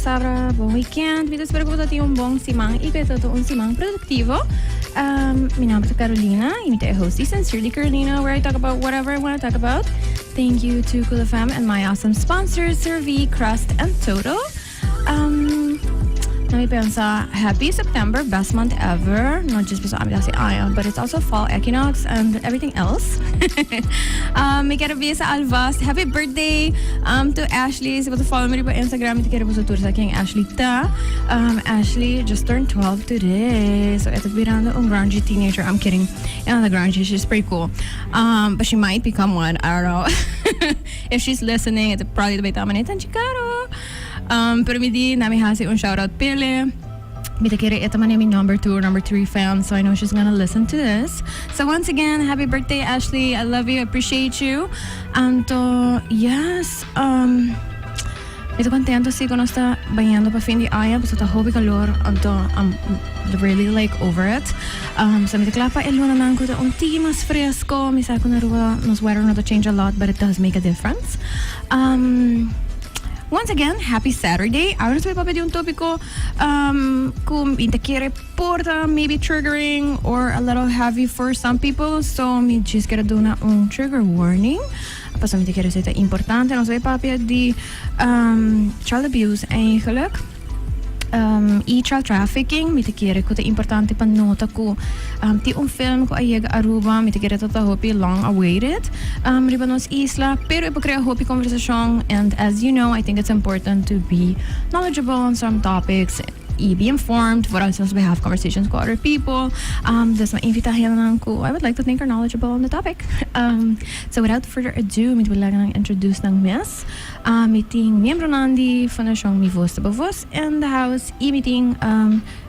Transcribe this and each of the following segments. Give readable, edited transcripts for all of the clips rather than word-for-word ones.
diasabra, bon weekend. Mi ta spera cu bo tin un bon siman y cu e ta un siman productivo. Mi nomber ta Carolina y mi ta e host di Sincerely Carolina, where I talk about whatever I want to talk about. Thank you to Cool FM and my awesome sponsors, Cervi, Crust and Total. Na mi pensa, happy September, best month ever. Not just because I'm hasi aña, but it's also fall equinox and everything else. Mi kier bisa alvast happy birthday to Ashley. Si bo ta follow mi riba Instagram, mi ta kere boso tur sa ken Ashley ta. Ashley just turned 12 today, so e ta birando un grungy teenager. I'm kidding. E no ta grungy, she's pretty cool. But she might become one, I don't know. If she's listening, e ta probably ta bay ta manera tan chicaro. Pero mi di na mi hasi un shout out p'ele. Mi ta kere e ta manera mi number two or number three fan, so I know she's gonna listen to this. So once again, happy birthday Ashley, I love you, I appreciate you. Anto, yes, mi ta contento si cu nos ta bañando pa fin di aña, pasobra ta hopi calor, anto I'm really like over it. So mi ta cla pa e lunanan cu ta un tiki mas fresco, mi sa cu na Aruba nos weather no ta change a lot, but it does make a difference. Once again, happy Saturday. Awe nos ta bai papia di un topico cu mi ta kere por ta maybe triggering or a little heavy for some people. So mi djis kere duna un trigger warning. Pasobra mi ta kere esei ta importante. Nos ta bai papia di child abuse eigenlijk. Y child trafficking. Mi ta kere cu ta importante pa nota cu tin un film cu a yega Aruba. Mi ta kere ta ta hopi long awaited riba nos isla. Pero e por crea hopi conversacion. And as you know, I think it's important to be knowledgeable on some topics y be informed. Vooral since we have conversations with other people. Dus mi a invita hendenan cu I would like to think are knowledgeable on the topic. So without further ado, mi ta laga nan introduce nan mes. Mi tin miembronan di Fundashon Mi Voz Ta Bo Voz in the house y mi tin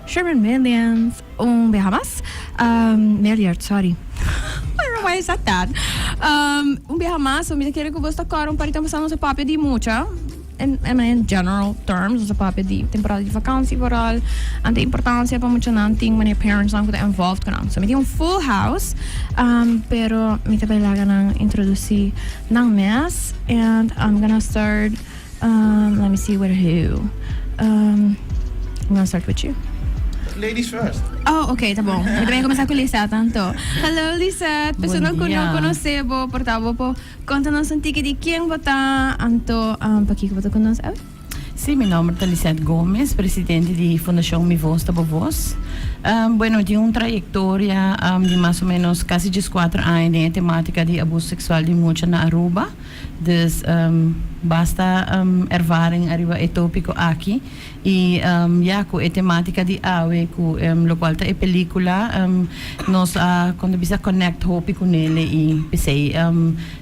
Sherman Millions un biaha mas. Milliard, sorry. I don't know why I said that. Un biaha mas, so mi ta kere ku bos ta kòrda un par di tempu pasá nos a papia di mucha. In, in general terms, nos a papia di temporada di vakantie vooral. Anto e importancia pa muchanan tin wanneer parentsnan ku ta involved ku nan. So mi tin un full house, pero mi ta bai laga nan introduci nan mes and I'm gonna start um, let me see with who. I'm gonna start with you. Ladies first. Oh, ok, ta bon. Mi ta bai kuminsá ku Lisette anto. Hello Lisette, Bon personan ku no dia. konosé bo, por ta bo por konta nos un tiki di ken bo ta, anto pakiko bo ta ku nos awe? Sí, mi nomber ta Lisette Gomez, presidente di Fundacion Mi Voz Ta Bo Voz. Bueno, mi tin un trayectoria di mas o menos casi diescuatro aña den e tematica di abuso sexual di mucha na Aruba. Dus basta ervaring ariba e topico aki. Y ya cu e tematica di awe cu locual ta e pelicula nos a con ta bisa connect hopi cu nele y pesey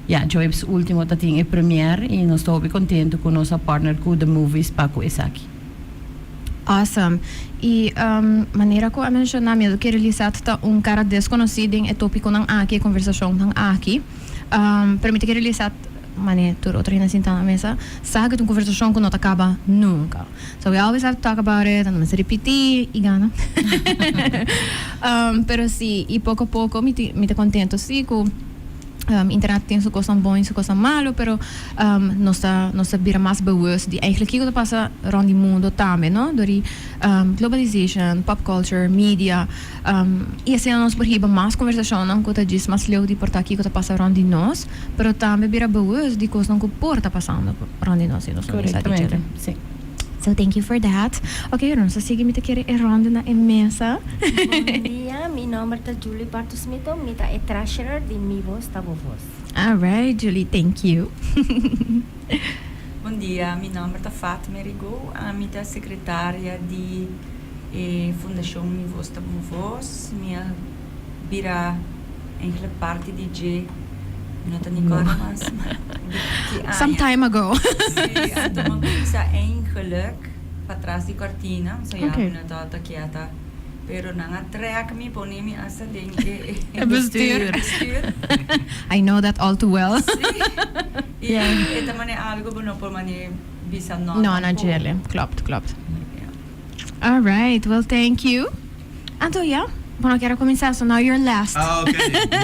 Ya, djoebs ultimo ta tin e premiere y nos ta hopi contento cu nos a partner cu The Movies pa cu esaki. Awesome. Y manera cu a menciona mi a kere Lisette ta un cara desconoci den e topiconan aki, e conversacionnan aki. Pero mi ta kere Lisette, mane tur otro hende sinta na mesa, sa cu ta un conversacion cu no ta caba nunca. So we always have to talk about it, nos mester ripiti y gana. Pero si, y poco a poco mi ta contento si cu. Internet tin su cosnan bon y su cosnan malo, pero nos ta nos ta bira mas bewust di eigenlijk kico ta pasa rond di mundo tambe, no? Door di globalization, pop culture, media, y asina nos por hiba mas conversacionnan cu ta djis mas leu di por ta kico ta pasa rond di nos, pero tambe bira bewust di cosnan cu por ta pasando rond di nos y nos no sa di djele. Correctamente, si. So thank you for that. Ok, ahora nos ta sigui, mi ta kere e ronda na e mesa. Bon dia, mi nomber ta Julie Bartosmito, mi ta e treasurer di Mi Voz Ta Bo Voz. Alright Julie, thank you. Bon dia, mi nomber ta Fatme Rigaud, ami ta secretaria di e Fundacion Mi Voz Ta Bo Voz. Mi a bira eigenlijk parti di dje, mi no ta ni kòrda mas, ma di ki aña. Some time ago. Sí, anto mi a kuminsá eigenlijk patras di kòrtina, so ya mi no tabata kieta, pero nan a trèk mi, pone mi asta den e E bestuur. bestuur. I know that all too well. Sí, i e ta manera algo bo no por manera bisa no No, na tampoco. djele, klopt, klopt. All right, well thank you. Anto ya, bo no kier a cuminsa, so now you're last. Ah ok,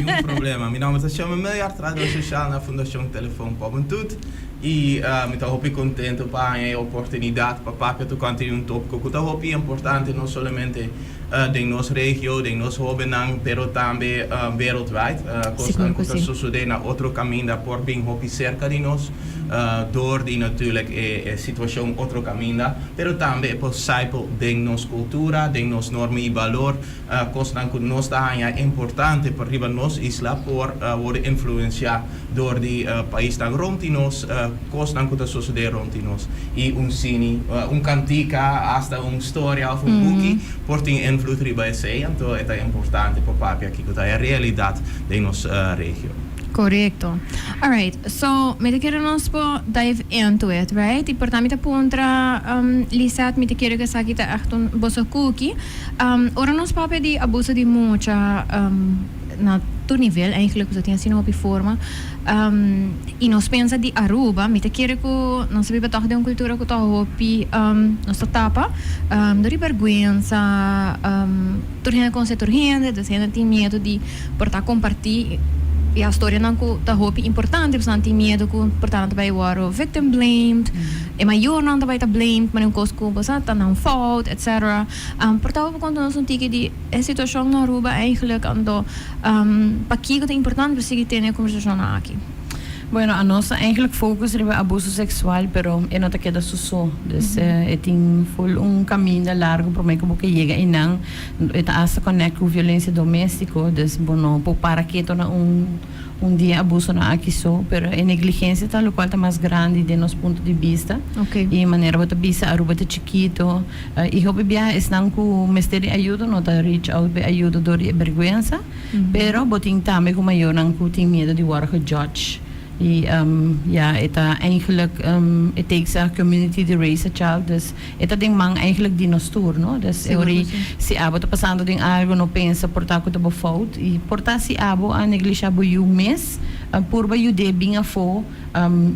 ningun problema. Mi nomber ta Sherman Miljard, trahador social na Fundacion Telefon Pobentud. Y mi ta hopi contento pa e oportunidad pa papia tocante un topico cu ta hopi importante no solamente den nos region, den nos hobennan, pero tambe wereldwijd. Cosnan cu ta sucede na otro caminda por bin hopi cerca di nos, door di natuurlijk e situacion otro caminda, pero tambe por sijpel den nos cultura, den nos norma y valor, cosnan cu nos ta haña importante pa riba nos isla por worden influencia door di paisnan rond di nos, cosnan cu ta sucede rond di nos. Y un cine, un cantica, hasta un storia of un buki por tin invloed riba esey, anto ta importante pa papia kico ta e realidad den nos region. Correcto. Alright, so mi ta kier nos por dive into it, right? Y por ta mi ta puntra Lisette, mi ta kier cu esaki ta echt un boso cookie. Ora nos papia di abuso di mucha na tur nivel eigenlijk, pasobra tin asina hopi forma, y nos pensa di Aruba, mi ta kere cu nos ta biba toch den un cultura cu ta hopi nos ta tapa door di berguensa, tur hende conoce tur hende, dus hende tin miedo di por ta comparti e historianan cu ta hopi importante, pasobra nan tin miedo cu por ta nan ta bay worde victim blamed, e mayornan ta bay ta blamed, manera un cos cu bo sa ta nan fout, etc. Por ta hopi conta nos un tiki di e situacion na Aruba eigenlijk, anto pakico ta importante pa sigui tene e conversacionnan aki? Bueno, anos ta eigenlijk focus riba abuso sexual, pero e no ta keda su so. Dus e tin full un caminda largo prome cu bo ke yega einan. E ta hasta connect cu violencia domestico, dus bo no por para keto na un dia abusonan aki so, pero e negligencia ta locual ta mas grandi den nos punto di bista. Y manera bo ta bisa, Aruba ta chikito, y hopi biaha esnan cu mester di ayudo no ta reach out pa e ayudo door di e berguensa. Pero bo tin tambe cu mayornan cu tin miedo di worde gejudge. Y ja, e ta eigenlijk, it takes a community to raise a child, dus e ta den man eigenlijk di nos tur, no? Dus e ora si abo ta pasando den algo, no pensa por ta cu ta bo fout, y por ta si abo a neglisha bo yu mes, purba yud'é bin afó.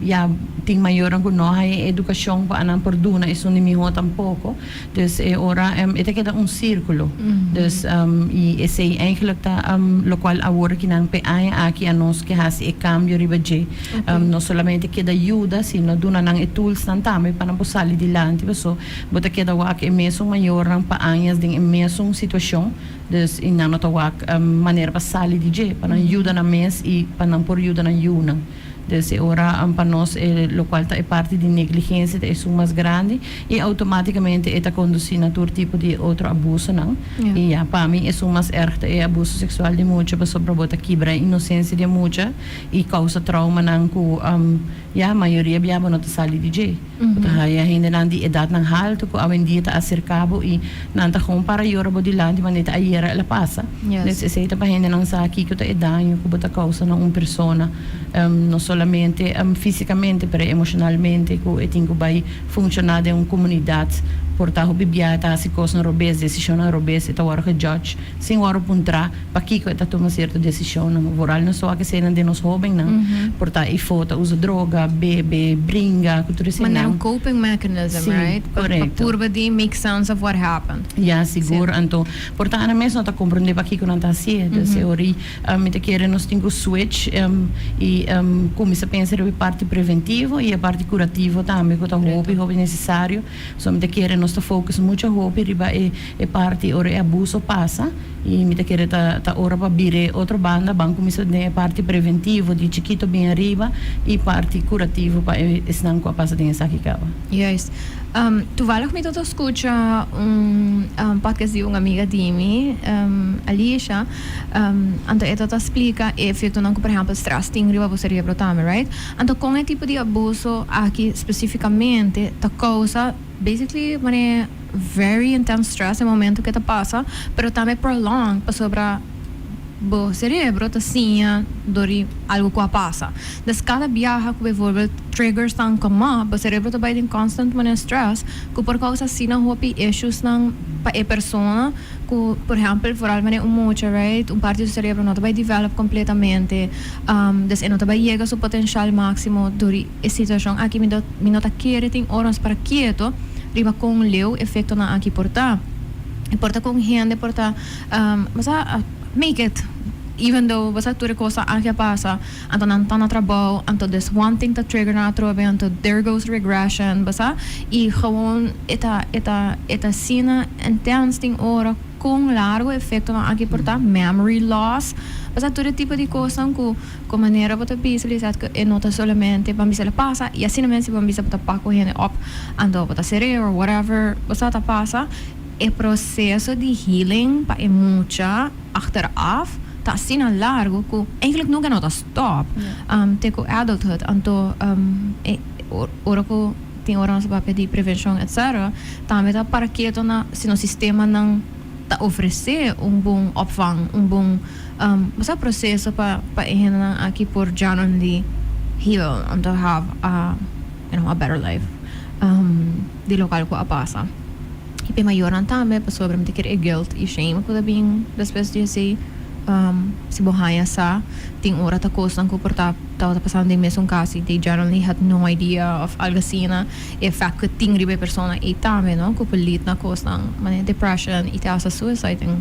Ya tin mayornan cu no haya e educacion pa nan por duna esun di miho tampoco. Dus e ora e ta keda un circulo. Dus y esey eigenlijk ta locual awor ki nan p'e aña aki anos ke haci e cambio riba dje. No solamente keda yuda sino duna nan e toolsnan tambe pa nan por sali dilanti paso bo ta keda wak e mesun mayornan pa añas den e mesun situacion. Dus y nan no ta wak manera pa sali di dje pa nan yuda nan mes y pa nan por yuda nan yunan. Dus e ora pa nos e locual ta e parti di negligencia ta esun mas grandi y automaticamente e ta conduci na tur tipo di otro abusonan. Y ya, pa mi esun mas erg ta e abuso sexual di mucha pasobra bo ta kibra e inocencia di e mucha y causa traumanan cu ya mayoria bia bo no ta sali di dje. Bo ta haya hendenan di edadnan halto cu awendia ta acerca bo y nan ta gewoon para yora bo dilanti manera ta ayera el a pasa. Dus esey ta pa hendenan sa kico ta e daño cu bo ta causa na un persona, no solamente fisicamente pero emocionalmente cu e tin cu bay funciona den un comunidad. Por ta hopi bia e ta haci cosnan robes, decisionnan robes, e ta worde gejudge sin worde puntra pakico e ta tuma cierto decisionnan. Vooral nos wak eseinan den nos hobennan, por ta ifo ta usa droga, bebe, bringa, cu tur eseinan. Manera un coping mechanism, Sí, right? Pa correcto. purba di make sense of what happened. Ya, sigur. Anto, por ta nan mes no ta comprende pakico nan ta hacié. Dus e ora mi ta kere nos tin cu switch y cuminsa pensa riba e parti preventivo y e parti curativo tambe cu ta hopi, hopi necesario. So mi ta kere nos ta focus mucho hopi riba e E parti ora e abuso pasa y mi ta kere ta ta ora pa bira e otro banda ban cuminsa den e parti preventivo di chikito bin ariba y parti curativo pa e esnan cu a pasa den esaki caba. Juist. Toevallig mi tot a scucha un podcast di un amiga di mi, Alicia, anto e tot a splica e efectonan cu por ehempel stress tin riba bo cerebro tambe, right? Anto con e tipo di abuso aki specificamente ta causa basically wanneer very intense stress e momento cu e ta pasa, pero tambe prolong pasobra bo cerebro ta siña door di algo cu a pasa. Dus cada biaha cu bijvoorbeeld triggers nan come up, bo cerebro ta bay den constant manera stress cu por causa asina hopi issues nan pa e persona cu por ehempel vooral wanneer un mucha, right, un parti di su cerebro no ta bay develop completamente, dus e no ta bay yega su potencial maximo door di e situacion aki. Mi no ta kere tin ora nos para kieto riba kon leu efectonan aki por ta. E por ta con hende por ta, bo sa, make it. Even though bo sa tur e cos aki a pasa, anto nan ta na trabou, anto this one thing ta trigger nan atrobe, anto there goes regression, bo sa. Y gewoon e ta e ta e ta asina intense tin ora con largo efectonan aki por ta, memory loss, bo sa tur e tipo di cosnan cu cu manera bo ta bisa Lisette cu e no ta solamente ban bisa el a pasa y asina mes si ban bisa bo ta pak cu hende op anto bo ta ser'e or whatever bo sa ta pasa. E proceso di healing pa e mucha achteraf ta asina largo cu eigenlijk nunca no ta stop te cu adulthood. Anto e ora cu tin ora nos ta papia di prevencion etc. Tambe ta para keto na si nos sistemanan ta ofrece un bon opvang, un bon bo proceso pa pa e hendenan aki por genuinely heal and to have a a better life di locual cu a pasa. Y p'e mayornan tambe, pasobra mi ta kere e guilt y shame cu ta bin despues di esey. Si bo haña sa, tin ora ta cosnan cu por ta tabata pasando den mesun cas y they generally had no idea of algo asina. E effect cu tin riba e persona ey tambe, no? Cu por lead na cosnan manera depression y te hasta suicide den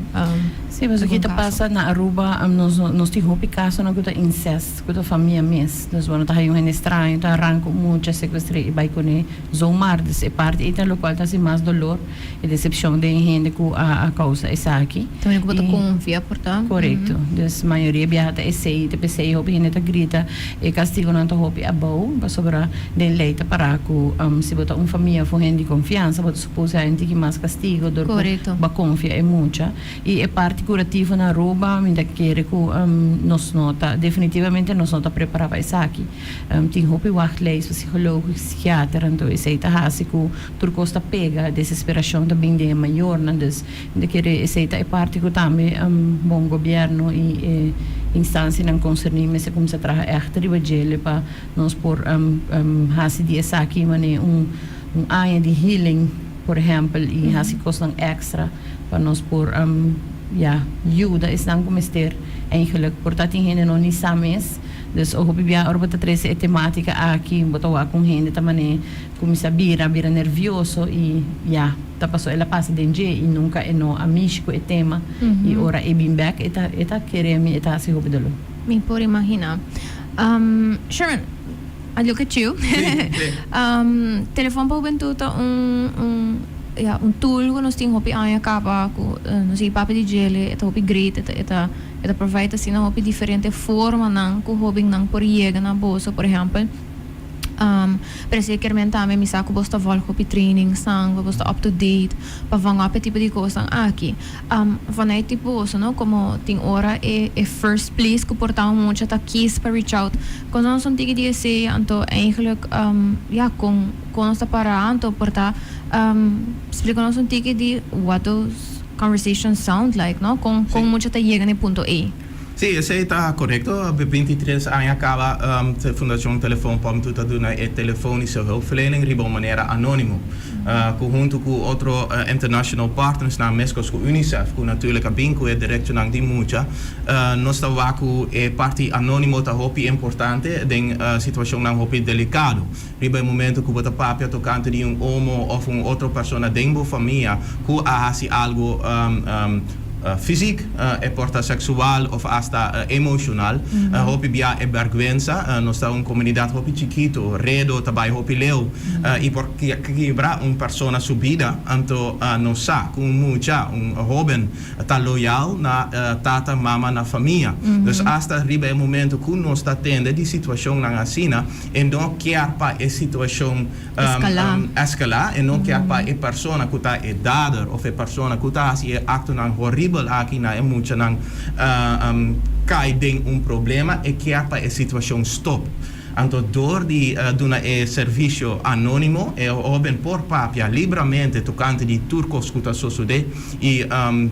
Sí, pasobra algun ki ta caso. pasa na Aruba, nos nos tin hopi casonan cu ta incest, cu ta famia mes. Dus bo no ta haya un hende straño ta ranca un mucha, secuestra y bay cune. Zomaar, dus e parti ei ta locual ta haci mas dolor e decepcion den e hende cu a causa esaki. También cu bo ta confia por ta. Corecto. Dus mayoria biaha ta esey, ta pesey hopi hende ta grita e castigonan ta hopi abou pasobra den ley ta para cu si bo ta un famia of un hende di confiansa bo ta supose haña un tiki mas castigo dor cu bo a confia e mucha. Y e parti curativo na Aruba mi ta kere cu nos no ta definitivamente nos no ta prepara pa esaki. Tin hopi wachtlijst pa psicoloog y psikiater, anto esey ta haci cu tur cos ta pega, desesperacion ta bin den e mayornan, dus mi ta kere esey ta e parti cu tambe bon gobierno y e instancianan concerni mester cuminsa traha echt riba djele pa nos por haci di esaki mane un aña di healing por ehempel y haci cosnan extra pa nos por ya yuda esnan cu mester eigenlijk por ta tin hende no ni sa mes. Dus hopi bia ora bo ta trese e tematica aki, bo ta wak un hende ta mane cuminsa bira, bira nervioso y ya, ta paso el a pasa den dje y nunca e no a mishi cu e tema y ora e bin bek e ta e ta kere mi e ta haci hopi dolor. Mi por imagina. Sherman, I look at you. Telefon pa hubentud ta un un ya un tool cu nos tin hopi aña caba cu nos a papia di djele, e ta hopi great, e ta e ta. E ta provide asina hopi diferente formanan ku hóbennan por yega na boso. Por ehèmpel, pero si e kier men tambe mi sa ku boso ta vòlg hopi trainingsnan, ku boso ta up to date pa vang op e tipo di kosnan aki. Vanuit di boso, no, komo tin ora e e first place ku por ta un mucha ta kies pa reach out, kon nos un tiki di esei, anto eigenlijk, ya, kon kon nos ta para anto por ta splika nos un tiki di what those. Conversation sound like, no? Con con mucha ta yega na e punto ey? Sí, esey ta corecto. 23 aña caba Fundacion Telefon Pòmtu ta duna e telefonische hulpverlening riba un manera anonimo. Cu hunto cu otro international partnersnan mescos cu UNICEF, cu natuurlijk a bin cu e derechonan di mucha, nos ta wak cu e parti anonimo ta hopi importante den situacionnan hopi delicado. Riba e momento ku bo ta papia tokante di un omo òf un otro persona den bo famia ku a hasi algu físik, e por ta seksual òf asta emoshonal, hopi bia e bèrgwensa. Nos ta un komunidat hopi chikitu, redo ta bai hopi leu i por kibra un persona su bida. Anto nos sa ku un mucha, un hóben ta loyal na tata, mama, na famia. Dus asta riba e momento ku nos ta tende di situashonnan asina, E no kier pa e situacion escala, e no kier pa e persona cu ta e dader of e persona cu ta haci e actonan horibel aki na e muchanan cay den un problema, e kier pa e situacion stop. Anto door di duna e servicio anonimo e hoben por papia libramente tocante di tur cos cu ta sosode y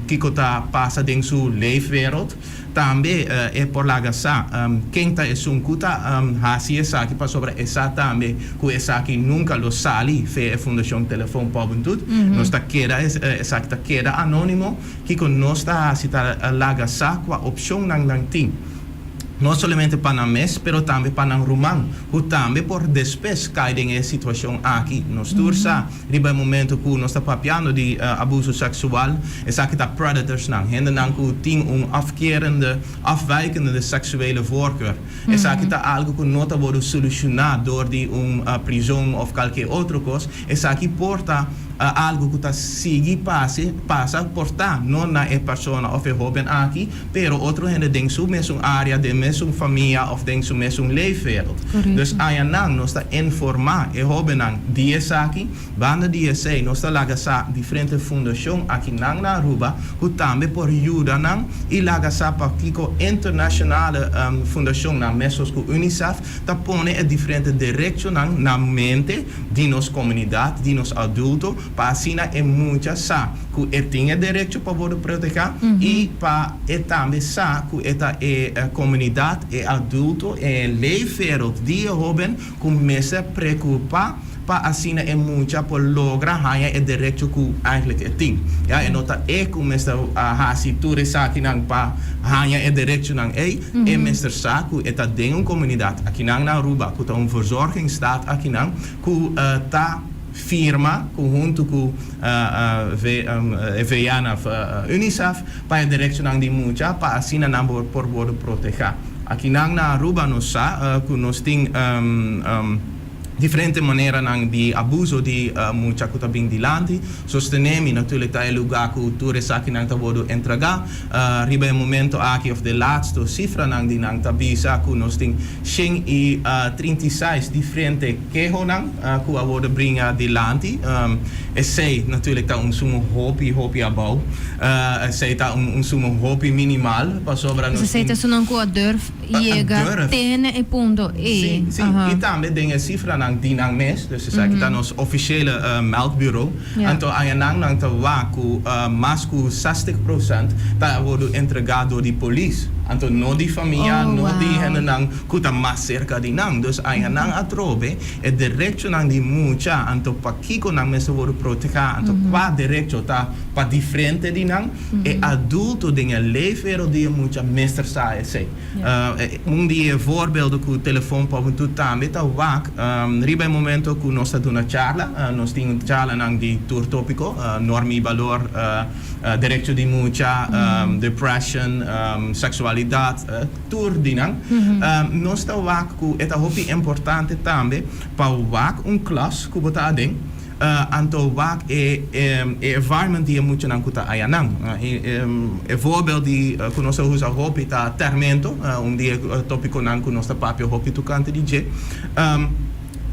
kico ta pasa den su leefwereld. Tambe e por laga sa ken ta esun ku ta hasi esaki pasobra e sa tambe ku esaki nunka lo sali fe e Fundashon Telefon Pobentut. Nos ta keda esaki ta keda anonimo. Kiko nos ta hasi ta laga sa kua opshonnan nan tin. No solamente pa nan mes, pero tambe pa nan ruman, ku tambe por despues kai den e situashon aki. Nos tur sa riba e momento ku nos ta papiando di abuso seksual, esaki ta predatorsnan, hendenan ku tin un afkerende, afwijkende seksuele voorkeur. Esaki ta algu ku no ta wordu solushoná dor di un prizon òf kalke otro kos. Esaki por ta algu ku ta sigui pase, pasa, por ta no na e persona òf e hóben aki, pero otro hende den su mesun área, den mesun famia òf den su mesun leefwereld. Dus añanan nos ta informá e hóbennan di esaki. Banda di esei nos ta laga sa diferente fundashon akinan na Aruba ku tambe por yuda nan i laga sa pakiko internashonale fundashonnan meskos ku UNICEF ta pone e diferente derechonan na mente di nos komunidat, di nos adulto pa asina e mucha sa ku e tin e derecho pa wordu protegá i pa e tambe sa ku e ta e komunidat, e adulto, e leefwereld di e hoben ku mester preokupá pa asina e mucha por logra haña e derecho ku eigenlijk e tin. Ya, e no ta e ku mester hasi tur esakinan pa haña e derechonan ei, e mester sa ku e ta den un komunidat akinan na Aruba ku ta un verzorgingsstaat akinan ku ta firma ku huntu ku e VN of UNICEF pa e derechonan di mucha pa asina nan por wordo protegá. Akinan na Aruba nos sa ku nos tin Diferente maneranan di abuso di mucha ku ta bin dilanti. Sostené mi natuurlijk ta e lugá ku tur esakinan ta wordu entregá. Riba e momento aki òf de laatste sifranan di nan ta bisa ku nos tin 136 diferente kehonan ku a wordu bringa dilanti. Esei natuurlijk ta un sumo hopi hopi abou. Esei ta un sumo hopi minimal pasobra nos Esei tin. ta esunnan ku a durf yega te na e punto ei. Sí, sí. I tambe den e sifranan di nan mes, dus esaki ta nos ofisiele meldbureau, anto añanan nan ta wak ku mas ku 60 prosent ta wordu entregá dor di polis, anto no di famia, no di hendenan ku ta mas serka di nan. Dus añanan atrobe e derechonan di mucha, anto pakiko nan mester wordu protehá, anto kua derecho ta pa diferente di nan, E adulto den e leefwereld di e mucha mester sa esei. Un di e voorbeelden ku Telefon pa Hubentud tambe ta wak riba e momento ku nos ta duna charla. Nos tin charlanan di tur topiko, norma i balor, derecho di mucha, depression, seksualidat, tur di nan. Nos ta wak ku e ta hopi importante tambe pa wak un klas ku bo ta aden. Anto wak e environment di e muchanan ku ta ayanan. E voorbeeld di ku nos a usa hopi ta termento, un di e topikonan ku nos ta papia hopi tokante di dje.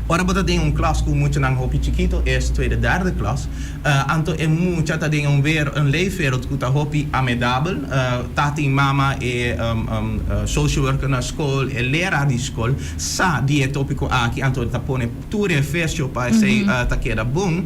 Ora bo ta den un klas ku muchanan hopi chikito, eerste, tweede, derde klas, anto e mucha ta den un un leefwereld ku ta hopi amedabel, tata i mama, e social worker na skol, e leraar di skol sa di e topiko aki, anto ta pone. Tur e fecho pa esei ta keda bon.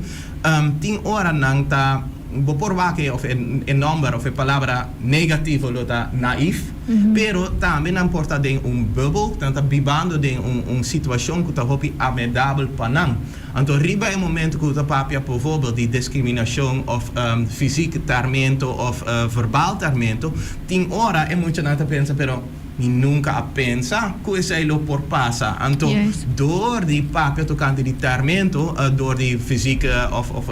Tin ora nan ta bo por wak e of e nomber of e palabra negativo lo ta naïef, pero tambe nan por ta den un bubbel, nan ta bibando den un situacion cu ta hopi amedabel pa nan. Anto riba e momento cu ta papia bijvoorbeeld di discriminacion of fysiek tarmento of verbaal tarmento, tin ora e muchanan ta pensa pero. Mi nunka a pensa ku esei lo por pasa. Anto, dor di papia tokante di tarmento, dor di fisieke òf òf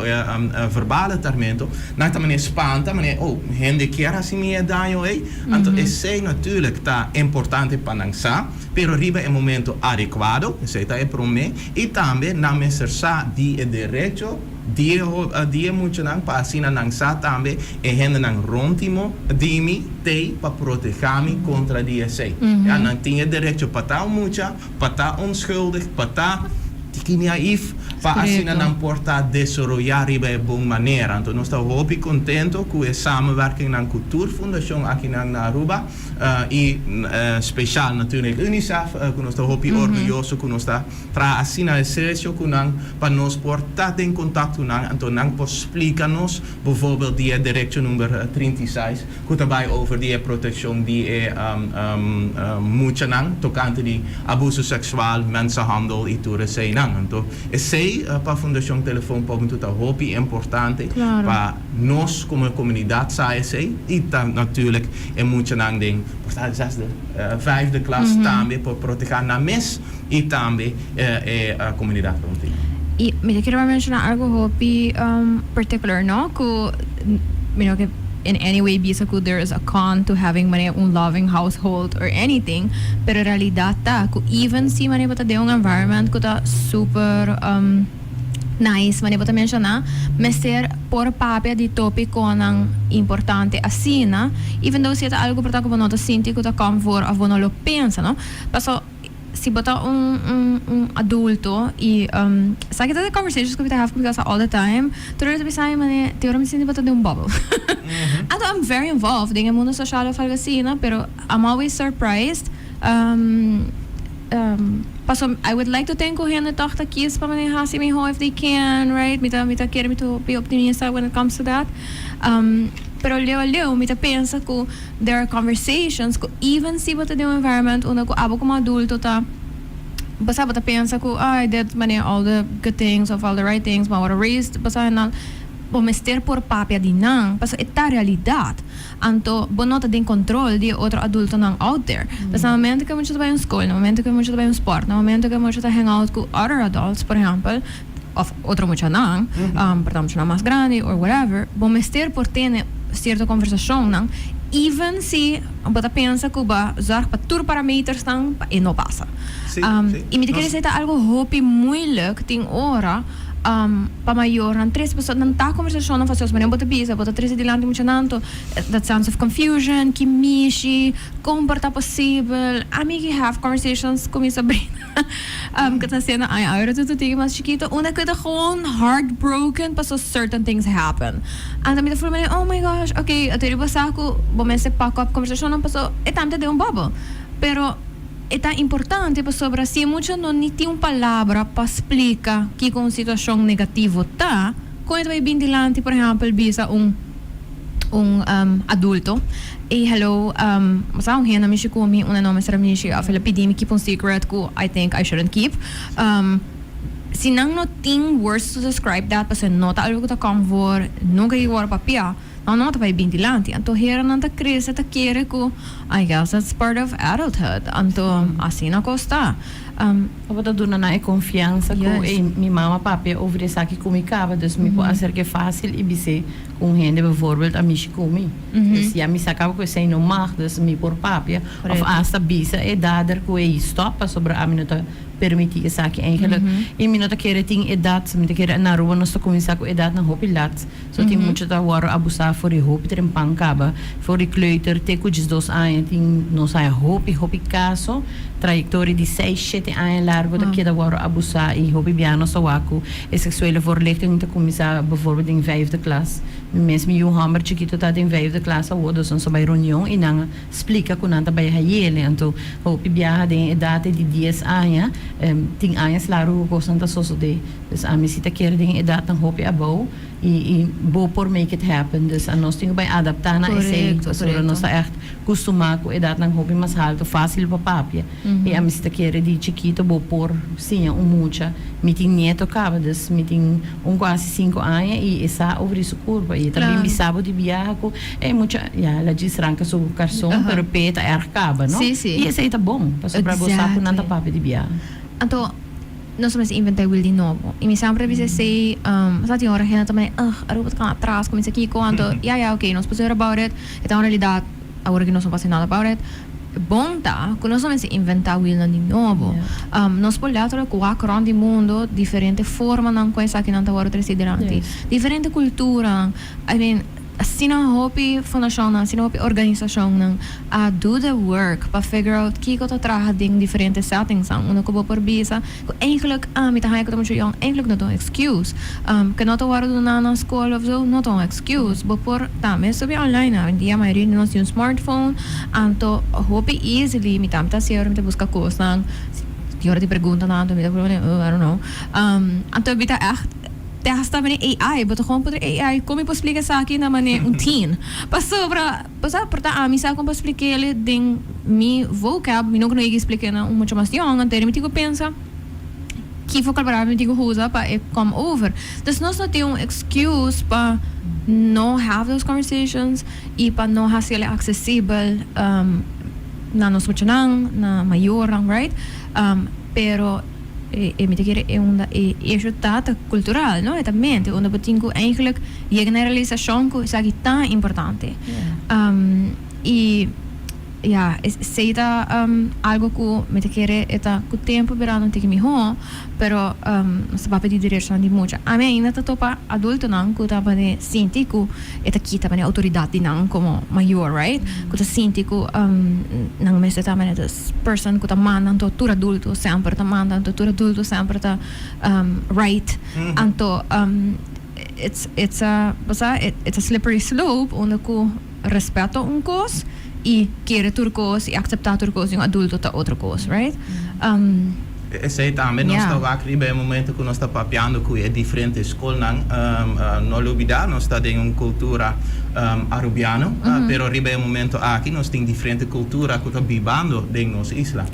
verbale tarmento, nan ta manera spanta, manera, oh, hende kier hasi mi e daño ei. Anto, esei natuurlijk ta importante pa nan sa, pero riba e momento adekuado, esei ta e promé, i tambe nan mester sa di e derecho. Di e di e muchanan pa asina nan sa tambe e hendenan rond di mo di mi t'ei pa protehá mi kontra di esei. Ya, nan tin e derecho pa ta un mucha, pa ta onschuldig, pa ta tiki naïef, pa asina nan por ta desaroyá riba e bon manera. Anto nos ta hopi kontento ku e samenwerkingnan ku tur fundashon akinan na Aruba i speshal natuurlijk UNICEF ku nos ta hopi orguyoso ku nos ta Traha asina estrecho ku nan pa nos por ta den kontakto ku nan, anto nan por splika nos bijvoorbeeld di e derecho number 36 ku ta bai over di e protekshon di e muchanan tokante di abuso seksual, mensenhandel i tur eseinan. Einan. Anto esei pa Fundashon Telefon pa Hubentud ta hopi importante pa nos komo komunidat sa esei i ta natuurlijk e muchanan den por ta zesde, vijfde klas tambe por proteha nan mes i tambe e komunidat rond di. I mi ta kere menshona algo hopi particular no ku mi no ke in any way bisa ku there is a con to having manera un loving household or anything, pero realidad ta ku even si manera bo ta den un environment ku ta super nice manera bo ta menshona, mester por papia di topiconan importante asina, even though si e ta algo por ta ku bo no ta sinti ku ta comfort of bo no lo pensa no, paso si bo ta un adulto y sa ki ta de conversations ku mi ta have ku mi casa all the time, tur ora ta bisa mi mane te ora mi sinti bo ta den un bubble. Anto I'm very involved den e mundo social of algo asina, pero I'm always surprised paso I would like to think ku hende tòg ta kies pa mane hasi mihó if they can, right? Mi ta mi ta kere mi ta hopi optimista when it comes to that. Pero leu a leu mi ta pensa ku there are conversations ku even si bo ta den un environment unda ku abo komo adulto ta bo sa bo ta pensa ku oh I did mane all the good things of all the right things, bo a wòrdu raised bo sa nan bo mester por papia di nan pasobra e ta realidat. Anto bo no ta den control di e otro adultonan out there. Pues na momento cu e mucha ta bay un school, na momento cu e mucha ta bay un sport, na momento cu e mucha ta hang out cu other adults, por ehempel, of otro muchanan, por ta muchanan mas grandi or whatever, bo mester por tene cierto conversacionnan, even si bo ta pensa cu bo a zorg pa tur parametersnan pa e no pasa. Y mi ta kere esey ta algo hopi moeilijk tin ora. Pa mayornan trese pasobra nan ta conversacionnan fasioso manera bo ta bisa bo ta trese dilanti muchanan to that sense of confusion ki mishi con por ta posibel ami ki have conversations cu mi sobrina cu ta haciendo aña ahora tu tiki mas chikito unda cu ta gewoon heartbroken pasobra certain things happen anto mi ta voel manera oh my gosh okay ato riba sa cu bo mester pak up conversacionnan pasobra e tambe ta den un bubble pero. E ta importante pasobra si e mucha no ni tin un palabra pa splika kiko un situashon negativo ta, kon e ta bai bin dilanti por ehèmpel bisa un un adulto, ey hello, bo sa un hende a mishi ku mi, un no mester a mishi òf el a pidi mi keep un secret ku I think I shouldn't keep. Si nan no tin words to describe that pasobra no ta algu ku ta kòm voor, nunka a wòrdu papia. Nan no ta bai bin dilanti. Anto heranan ta crece ta kere cu I guess that's part of adulthood. Anto asina cos ta. Bo ta duna nan e confiansa cu ey mi mama papia over esaki cu mi caba dus mi por acerke facil y bis'e cu un hende bijvoorbeeld a mishi cu mi. Dus ya mi sa caba cu esey no mag dus mi por papia of hasta bisa e dader cu ey stop pasobra ami no ta permiti esaki eigenlijk. Y mi no ta kere tin edad, mi ta kere na Aruba nos ta cuminsa cu edadnan hopi lat. So tin mucha ta wòrdu abusá for di hopi trempan kaba, for di kleuter te ku diesdos aña tin nos haña hopi hopi kaso, trayektoria di seis shete aña largu ta keda wòrdu abusá i hopi bia nos ta wak ku e seksuele voorlichting ta kuminsá bevoorbeeld den vijfde klas. Mi mes mi yu hòmber chikito ta den vijfde klas awor dus nos a bai reunion i nan a splika ku nan ta bai hayele anto hopi biaha den edat di dies aña tin añas largu ku kosnan ta sosodé. Dus ami si ta kere den edatnan hopi abou i i bo por make it happen. Dus anos tin ku bai adaptá na esei pasobra nos ta ègt kustumá ku edatnan hopi mas haltu fásil pa papia. I ami si ta kere di chikito bo por siña un mucha. Mi tin nieto kaba dus mi tin un ku hasi sinku aña i e sa over di su kurpa i e ta bin bisa bo di biaha ku e mucha ya el a djis ranka su karson pero p'e ta erg kaba no. I esei ta bon pasobra bo sa ku nan ta papia di biaha. Anto Nos mester inventa e wiel di nobo. I mi semper ta bisa esei, sa tin ora hende ta mane, ugh, Aruba ta keda atras, kuminsa kiko, anto, ya, ya, ok, nos por ser about it, e ta un realidat, awor aki nos no por hasi nada about it. Bon ta ku nos no mester inventa wielnan di nobo. Nos por letterlijk wak rond di mundo diferente formanan ku esakinan ta wòrdu trese dilanti, diferente kulturanan, I mean, Asina hopi fundashonnan, asina hopi organisashonnan a do the work pa figure out kiko ta traha den diferente settingsnan. Unda ku bo por bisa ku eigenlijk ami ta haña ku ta muchu yòn, eigenlijk no ta un excuse. Ke no ta wòrdu duná na skol of zo, no ta un excuse. Bo por tambe subi online. Awendia mayoria di nos tin un smartphone, anto hopi easily mi tambe ta hasi ora mi ta buska kosnan, tin ora di preguntanan anto mi ta pone I don't know. Anto mi ta ègt. Te hasta mane AI, bo ta gewoon puntra AI kon mi por splika esaki na mane un teen. Pasobra, bo sa, por ta ami sa kon pa splik'el den mi vocab, mi nunka no yega splik'e na un mucha mas yong, anto mi tin ku pensa. Ki vocabulario mi tin cu usa pa e come over? Dus nos no tin un excuse pa no have those conversations y pa no haciele accesibel na nos muchanan, na mayornan, right? Pero e mi ta kere e unda e issue ta ta cultural, no? E ta mente unda bo tin cu eigenlijk yega na e realisacion cu esaki ta importante. Y ya, esey ta algo cu mi ta kere e ta cu tempo birando un tiki miho, pero nos ta papia di derechonan di mucha. Ami ainda ta topa adultonan cu ta bane sinti cu e ta kita bane autoridad di nan como mayor, right? Cu ta sinti cu nan mester ta bane this person cu ta manda anto tur adulto semper ta manda anto tur adulto semper ta right. Anto it's it's a, bo sa, it's a slippery slope unda cu respeto un cos y kere tur cos y acepta tur cos di un adulto ta otro cos, right? Esey tambe nos ta wak riba e momento cu nos ta papiando cu e diferente scolnan. No lubida nos ta den un cultura Arubiano, pero riba e momento aki nos tin diferente cultura cu ta bibando den nos isla.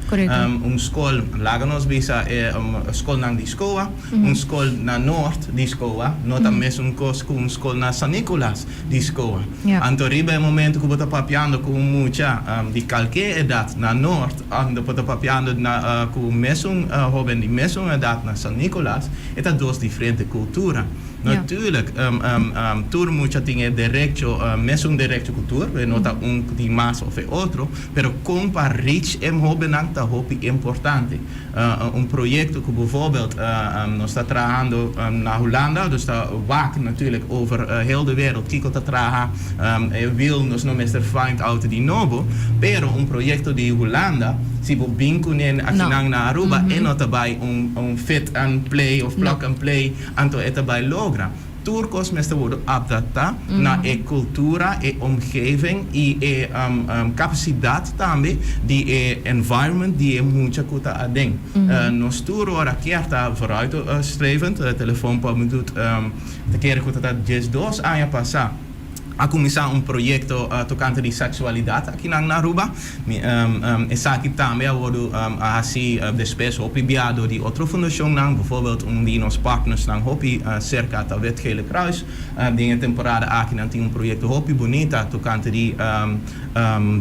Un scol, laga nos bisa e scolnan di SCOA, un scol na Noord di SCOA no ta mesun cos cu un scol na San Nicolas di SCOA. Anto riba e momento cu bo ta papiando cu un mucha di calke edad na Noord, anto bo ta papiando na cu mesun hoben di mesun edad na San Nicolas, e ta dos diferente cultura. Natuurlijk, tur mucha tin e derecho, mesun derecho cu tur, e no ta un cu tin mas of e otro, pero con pa reach e hobennan ta hopi importante. Un proyecto cu bijvoorbeeld nos ta trahando na Hulanda, dus ta wak natuurlijk over heel de wereld kico ta traha e wiel, nos no mester find out di nobo, pero un proyecto di Hulanda si bo bin cune akinan na Aruba e no ta bay un fit and play of plug and play, anto e ta bay logra. Tur cos mester wordo adapta na e cultura, e omgeving y e capacidad tambe di e environment di e mucha cu ta aden. Nos tur ora kier ta vooruitstrevend, Telefoon pa Hubentud ta kere cu ta ta 12 aña pasa a cuminsa un proyecto tocante di sexualidad akinan na Aruba. Esaki tambe a wordo a haci despues hopi bia door di otro fundacionnan, bijvoorbeeld un di nos partnersnan hopi cerca ta Wit Gele Kruis. Den e temporada aki nan tin un proyecto hopi bunita tocante di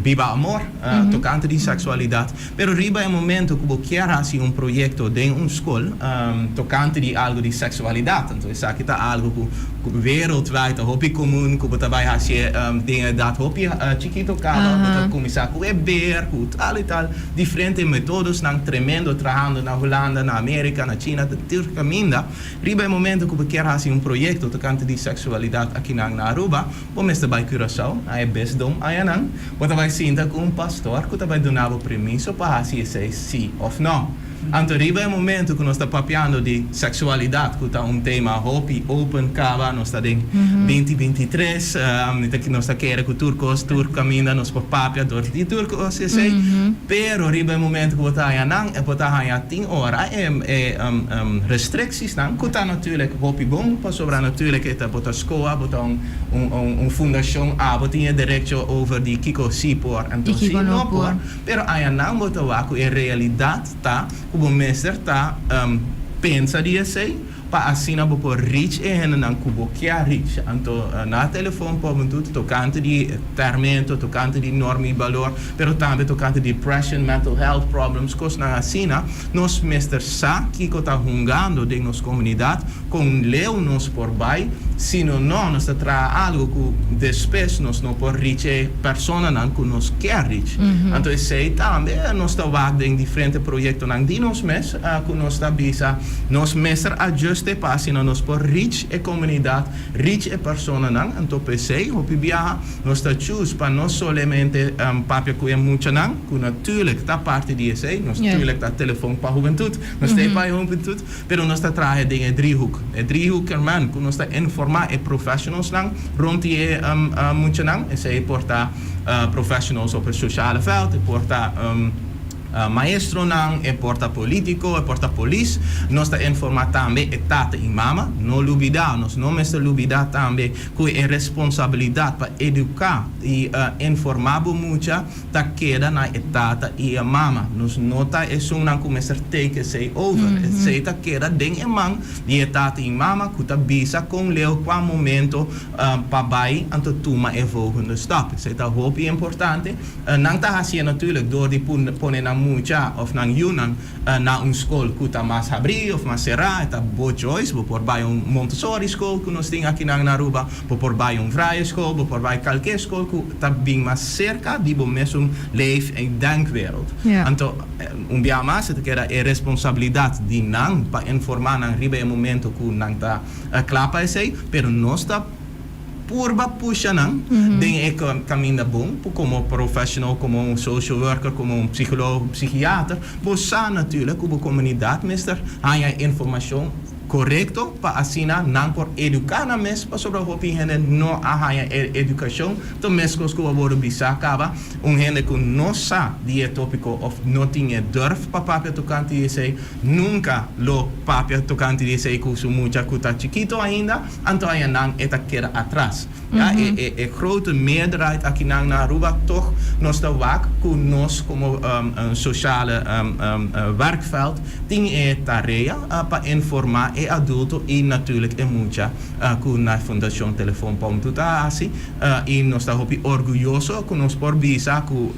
Biba Amor, tocante di sexualidad. Pero riba e momento cu bo kier haci un proyecto den un scol tocante di algo di sexualidad, anto esaki ta algo cu wereldwijd ta hopi comun cu bo ta bay haci den edad hopi chikito caba, bo ta cuminsa cu e beer, cu tal y tal, diferente metodosnan tremendo trahando na Hulanda, na America, na China, tur caminda. Riba e momento cu bo kier haci un proyecto tocante di sexualidad akinan na Aruba, bo mester bai Curaçao, na e bisdom ayanan. Bo ta bai sinta ku un pastor ku ta bai duna bo permiso pa hasi esei si òf nò. Anto riba e momento ku nos ta papiando di seksualidat, ku ta un tema hopi open kaba, nos ta den 2023, nos ta kere ku tur kos, tur kaminda nos por papia dor di tur kos esei, pero riba e momento ku bo ta haña nan, bo ta haña tin ora e restrictiesnan, ku ta natuurlijk hopi bon, pasobra natuurlijk e ta bo ta skoa, bo ta un. Un fundacion abo tin e derecho over di kico si por anto si no por, pero ayanan bo ta wak cu e realidad ta cu bo mester ta pensa di esey pa asina bo por reach e hendenan cu bo kier reach. Anto na telefon por bo tut tocante di termento, tocante di norma y balor, pero tambe tocante depression, mental health problems, cosnan asina. Nos mester sa kico ta hungando den nos comunidad. Con leu nos por bay, sino no, nos ta traha algo cu despues nos no por reach e personanan cu nos kier reach. Anto esey tambe nos ta wak den diferente proyectonan di nos mes cu nos ta bisa nos mester ajuste pa asina nos por reach e comunidad, reach e personanan. Anto p'esey hopi biaha nos ta choose pa no solamente papia cu e muchanan, cu natuurlijk ta parti di esey, nos tuurlijk ta Telefon pa Hubentud, nos ta e pa e hubentud, Pero nos ta traha den e driehoek. E driehoek kermen ku nos ta informá e professionalsnan rond di e muchanan. Esei por ta professionals op e sociale veld, e por ta. Maestronan, e por ta politico, e por ta polis. Nos ta informa tambe e tata y mama. No lubida, nos no mester lubida tambe cu e responsabilidad pa educa y informa bo mucha ta keda na e tata y e mama. Nos no ta esunnan cu mester take esey over. Esey ta keda den e man di e tata y mama cu ta bisa con leu cua momento pa bay anto tuma e volgende stap. Esey ta hopi importante. Nan ta hacié natuurlijk door di pone nan mucha of nan yunan na un scol cu ta mas habri of mas cera. E ta bo choice. Bo por bay un Montessori school cu nos tin akinan na Aruba, bo por bay un vrije school, bo por bay calke school cu ta bin mas cerca di bo mesun leef en denkwereld. Anto, un bia mas e ta keda e responsabilidad di nan pa informa nan riba e momento cu nan ta cla pa esey, pero nos ta purba pusha nan den e caminda bon, como professional, como un social worker, como un psicologo, un psiquiater, bo sa natuurlijk cu bo comunidad mester haya informacion corecto pa asina nan por educa nan mes, pasobra hopi hende no a haya e educacion, ta mescos cu a worde bisa caba, un hende cu no sa di e topico of no tin e durf pa papia tocante di esey, nunca lo papia tocante di esey cu su mucha cu ta chikito ainda. Anto ayanan e ta keda atras. Ya, e e e grote meerderheid akinan na Aruba toch nos ta wak ku nos komo sociale werkveld tin e tarea pa informa e adulto i natuurlijk e mucha ku na Fundacion Telefon Pom tur ta hasi i nos ta hopi orguyoso ku nos por bisa ku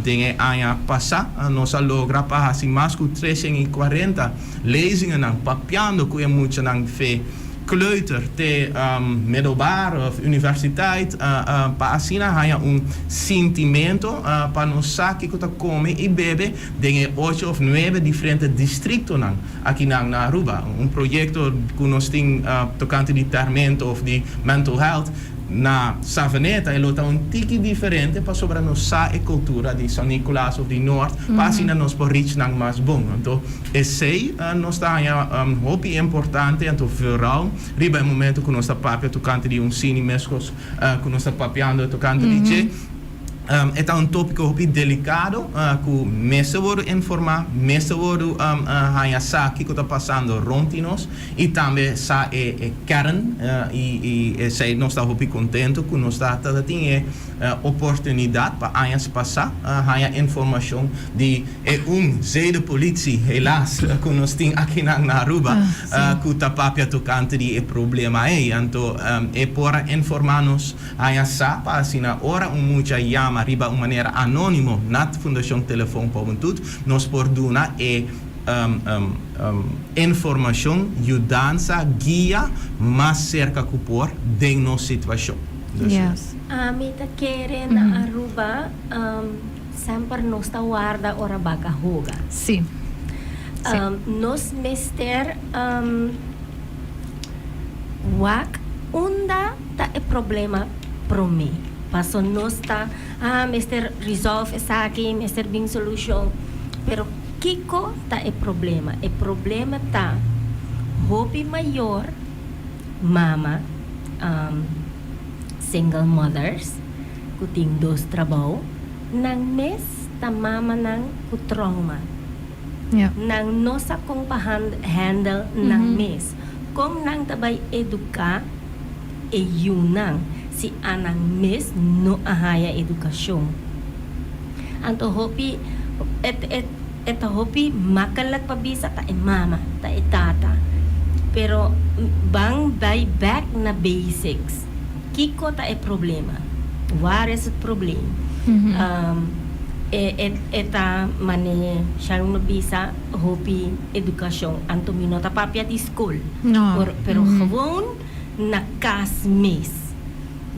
den e aña pasa nos a logra pa hasi mas ku 340 lezingennan papiando ku e muchanan fe kleuter te middelbaar of universiteit pa asina haña un sintimento pa nos sa kiko ta kome i bebe den e ocho of nuebe diferente distriktonan akinan na Aruba. Un proyekto ku nos tin tokante di tèrmento of di mental health na Savaneta e lo ta un tiki diferente pasobra nos sa e kultura di San Nicolas of di Noord pa asina nos por reach nan mas bon. Anto Esei nos ta haña hopi importante, anto vooral riba e momento ku nos ta papia tokante di un sini meskos ku nos ta papiando tokante di dje. E ta un topiko hopi delikado ku mester wòrdu informá, mester wòrdu haña sa kiko ta pasando rònt di nos i tambe sa e kern i esei nos ta hopi kontentu ku nos ta tin e oportunidat pa añas pasá haña informashon di e un zedenpolitie, helaas, ku nos tin akinan na Aruba, ku ta papia tokante di e problema ei. Anto e por a informá nos haña sa pa asina ora un mucha yama riba un manera anónimo na Fundashon Telefon pa Hubentud, nos por duna e informashon, yudansa, guia mas serka ku por den nos situashon. Dus. Ami ta kere na Aruba semper nos ta warda ora baka hoga. Sí. Sí. Nos mester wak unda ta e problema prome. Paso nos ta, ah mester resolve esaki, mester bin solucion. Pero kico ta e problema? E problema ta hopi mayor mama single mothers ku tin dos trabou, nan mes ta mamanan ku trauma. Nan no sa kon pa handle nan mes. Kon nan ta bai eduká e yunan si anan mes no a haya edukashon? Anto hopi e ta hopi makkelijk pa bisa ta e mama, ta e tata. Pero ban bai bek na basics. Kiko ta e problema? Waar is het probleem? E ta mane Sharon a bisa hopi edukashon. Anto mi no ta papia di skol. Pero gewoon na kas mes.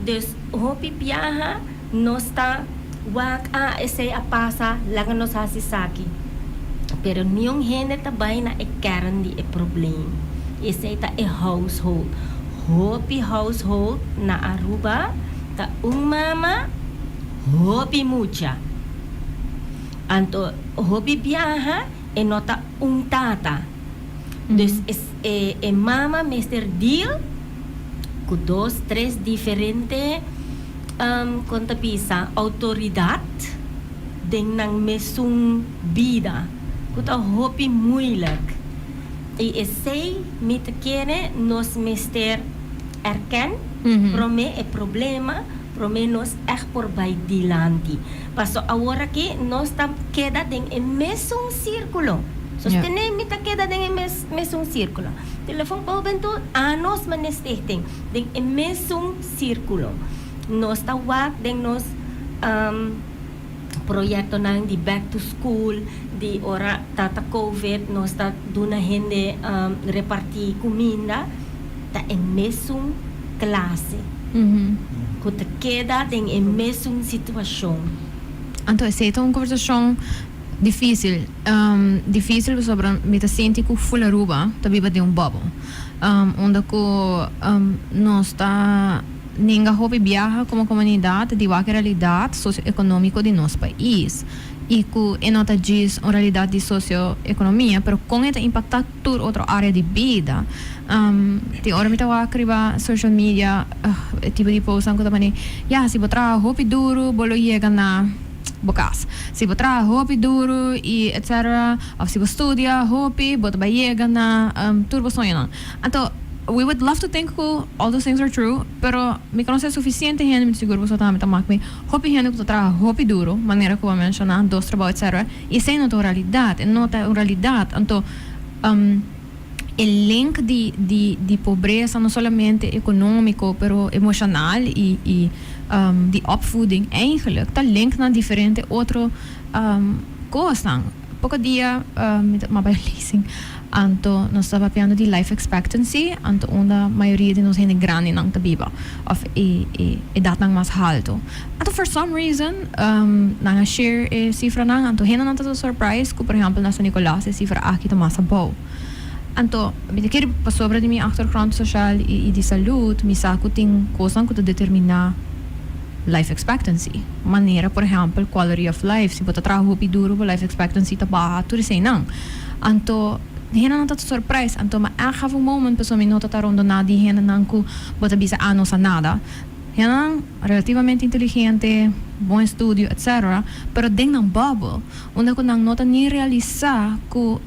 Dus hopi biaha Nos ta wak, ah, esei a pasa, laga nos hasi esaki. Pero niun hende ta bai na e kern di e probleem. Esei ta e household. Hopi household na Aruba ta un mama, hopi mucha. Anto hopi biaha e no ta un tata. Dus e mama mester deal ku dos, tres diferente. Kon ta bisa, outoridat den nan mesun bida ku ta hopi moeilijk. I esei mi ta kere nos mester erken promé e problema promé nos ègt por bai dilanti. Paso awor aki nos ta keda den e mesun sírkulo. Sostené mi ta keda den e mes mesun sírkulo. Telefon pa hubentud, anos manera stichting den e mesun sírkulo. Nos ta wak den nos proyectonan di back to school, di ora ta ta covid nos ta duna hende reparti cuminda, ta e mesun clase cu ta keda den e mesun situacion. Anto esey ta un conversacion dificil, dificil pasobra mi ta sinti cu full Aruba ta biba den un bubble, unda cu nos ta. Ninga hopi biaha komo komunidat di wak e realidat sosioekonómiko di nos pais i ku e no ta djis un realidat di sosioekonomia pero kon e ta impaktá tur otro área di bida. Tin ora mi ta wak riba social media e tipo di postnan ku ta pone ya si bo traha hopi duru bo lo yega na bo kas, si bo traha hopi duru i etcetera òf si bo studia hopi bo ta bai yega na tur bo soñonan. Anto we would love to think ku all those things are true, pero mi konosé sufisiente hende, mi ta sigur boso tambe ta mak mi, hopi hende ku ta traha hopi duru, manera ku bo a menshoná, dos trabou etcetera, i esei no ta un realidat, e no ta un realidat. Anto e link di di di pobresa no solamente ekonómiko pero emoshonal i i di opvoeding eigenlijk ta link na diferente otro kosnan. Poko dia mi ta bai lezing anto nos ta papiando di life expectancy anto unda mayoria di nos hende grandinan ta biba of e e edatnan mas halto. Anto for some reason nan a share e sifranan anto hendenan ta surprise ku por ehempel na San Nicolas e sifra aki ta mas abou. Anto mi ta kere pasobra di mi achtergrond social i di salud mi sa ku tin kosnan ku ta determina life expectancy. Manera por ehempel quality of life, si bo ta traha hopi duro bo life expectancy ta baha, tur eseinan. Anto hendenan ta surprise, anto mi a have un moment pasobra mi no ta ta rondona di hendenan ku bo ta bisa ah no sa nada. Hendenan relativamente inteligente, bon estudio etc. Pero den nan bubble, unda ku nan no ta ni realisa ku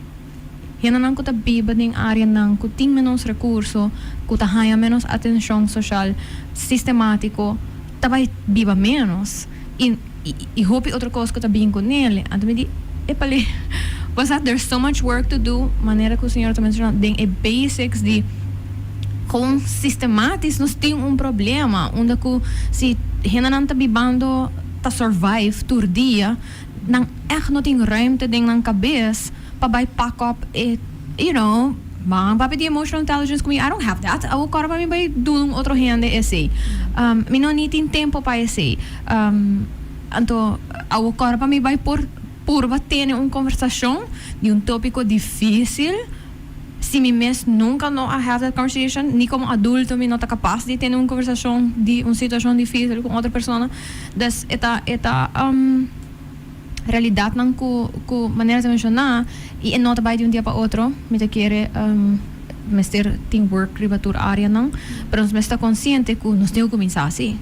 Hendenan ku ta biba den áreanan ku tin ménos rekurso, ku ta haña ménos atenshon soshal sistemátiko, ta bai biba ménos. I i hopi otro kos ku ta bin ku nele. Anto mi di, Epale, bo sa there's so much work to do, manera ku señora ta menshoná, den e basics di kon sistematis nos tin un problema unda ku si hendenan ta bibando ta survive tur dia, nan ègt no tin ruimte den nan kabes pa bai pak op e you know ban papia di emotional intelligence ku mi I don't have that awor kòrda pa mi bai duna un otro hende esei mi no ni tin tempo pa esei anto awor kòrda pa mi bai por purba tene un konversashon di un topiko difisil si mi mes nunka no a have that conversation ni komo adulto mi no ta kapas di tene un konversashon di un situashon difisil ku un otro persona dus e ta e ta. Realidadnan cu cu manera ta menciona y e no ta bay di un dia pa otro. Mi ta kere mester tin work riba tur areanan, pero nos mester ta consciente cu nos tin cu cuminsa haci.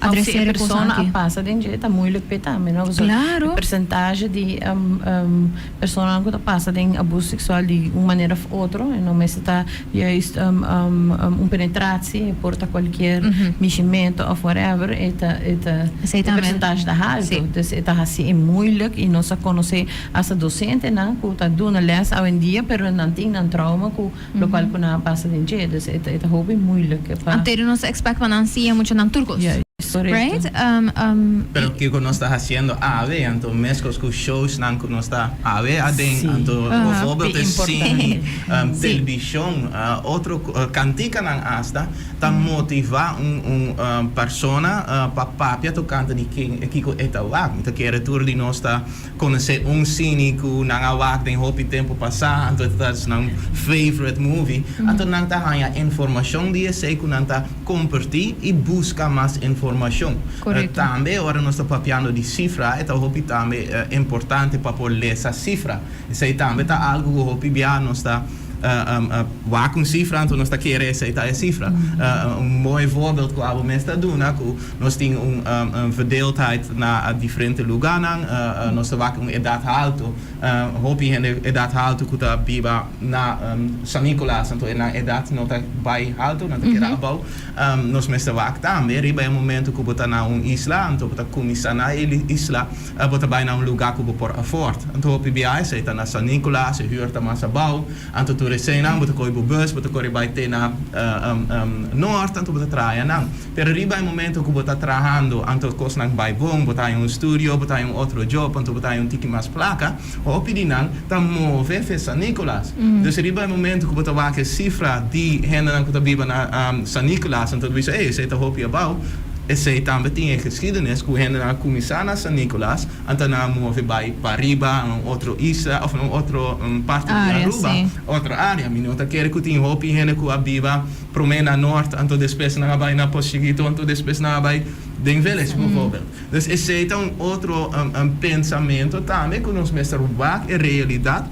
Of si e persona a pasa den dje ta moeilijk p'e tambe no? Pasobra e percentage di personanan cu ta pasa den abuso sexual di un manera of otro e no mester ta juist un penetratie, e por ta cualkier mishimento of whatever, e ta e ta e percentage ta halto. Dus e ta haci e moeilijk y nos a conoce hasta docentenan cu ta duna les awendia pero nan tin nan trauma cu locual cu nan a pasa den dje. Dus e ta e ta hopi moeilijk pa. Anterior nos ta expect pa nan siña muchanan tur cos. Juist, correcto. Right? Pero kico nos ta haciendo awe anto mescos cu showsnan cu nos ta awe aden anto bijvoorbeeld e cine, television, otro cantikanan hasta ta motiva un un persona pa papia tocante di kico e ta wak. Mi ta kere tur di nos ta Conoce un cine cu nan a wak den hopi tempo pasa, anto e ta nan favorite movie, anto nan ta haña informacion di esey cu nan ta comparti y busca mas informacion. Tambe ora nos ta papiando di cifra, e ta hopi tambe importante pa por lesa cifra. Esey tambe ta algo cu hopi bia nos ta. Wak un cifra, anto nos ta kere esey ta e cifra. Un mooi voorbeeld cu abo mes ta duna cu nos tin un verdeeldheid na diferente lugarnan. Nos ta wak un edad halto, hopi hende edad halto cu ta biba na San Nicolas, anto nan edad no ta bay halto, nan ta keda abou. Nos mester wak tambe riba e momento cu bo ta na un isla, anto bo ta cuminsa na e isla, bo ta bay na un lugar cu bo por afford. Anto hopi biaha esey ta na San Nicolas, e huur ta mas abou, anto tur eseynan bo ta coge bo bus, bo ta core bay te na Noord, anto bo ta traha ayanan. Pero riba e momento cu bo ta trahando, anto cosnan bay bon, bo ta haña un studio, bo ta haña un otro job, anto bo ta haña un tiki mas placa, hopi di nan ta move fe San Nicolas. Dus riba e momento cu bo ta wak e cifra di hendenan cu ta biba na San Nicolas, anto ta bisa, ey, esey ta hopi abao. Esey tambe tin e geschiedenis cu hendenan a cuminsa na San Nicolas, anto nan a move bay pariba, na un otro isla of na un otro parti di Aruba, otro area. Mi no ta kere cu tin hopi hende cu a biba prome na Noord, anto despues nan a bay na Pos Chiquito, anto despues nan a bay den Village, bijvoorbeeld. Dus esey ta un otro pensamento tambe cu nos mester wak e realidad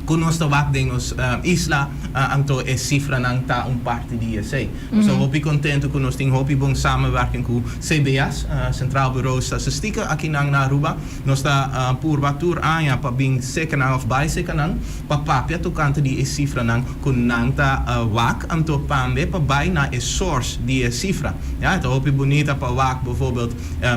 cu nos ta wak den nos isla, anto e cifranan ta un parti di esey. Nos ta hopi contento cu nos tin hopi bon samenwerking cu CBS, Centraal Bureau Statistieken, akinan na Aruba. Nos ta purba tur aña pa bin secanan of bay secanan pa papia tocante di e cifranan cu nan ta wak, anto pambe pa bay na e source di e cifra. Ya, e ta hopi bunita pa wak bijvoorbeeld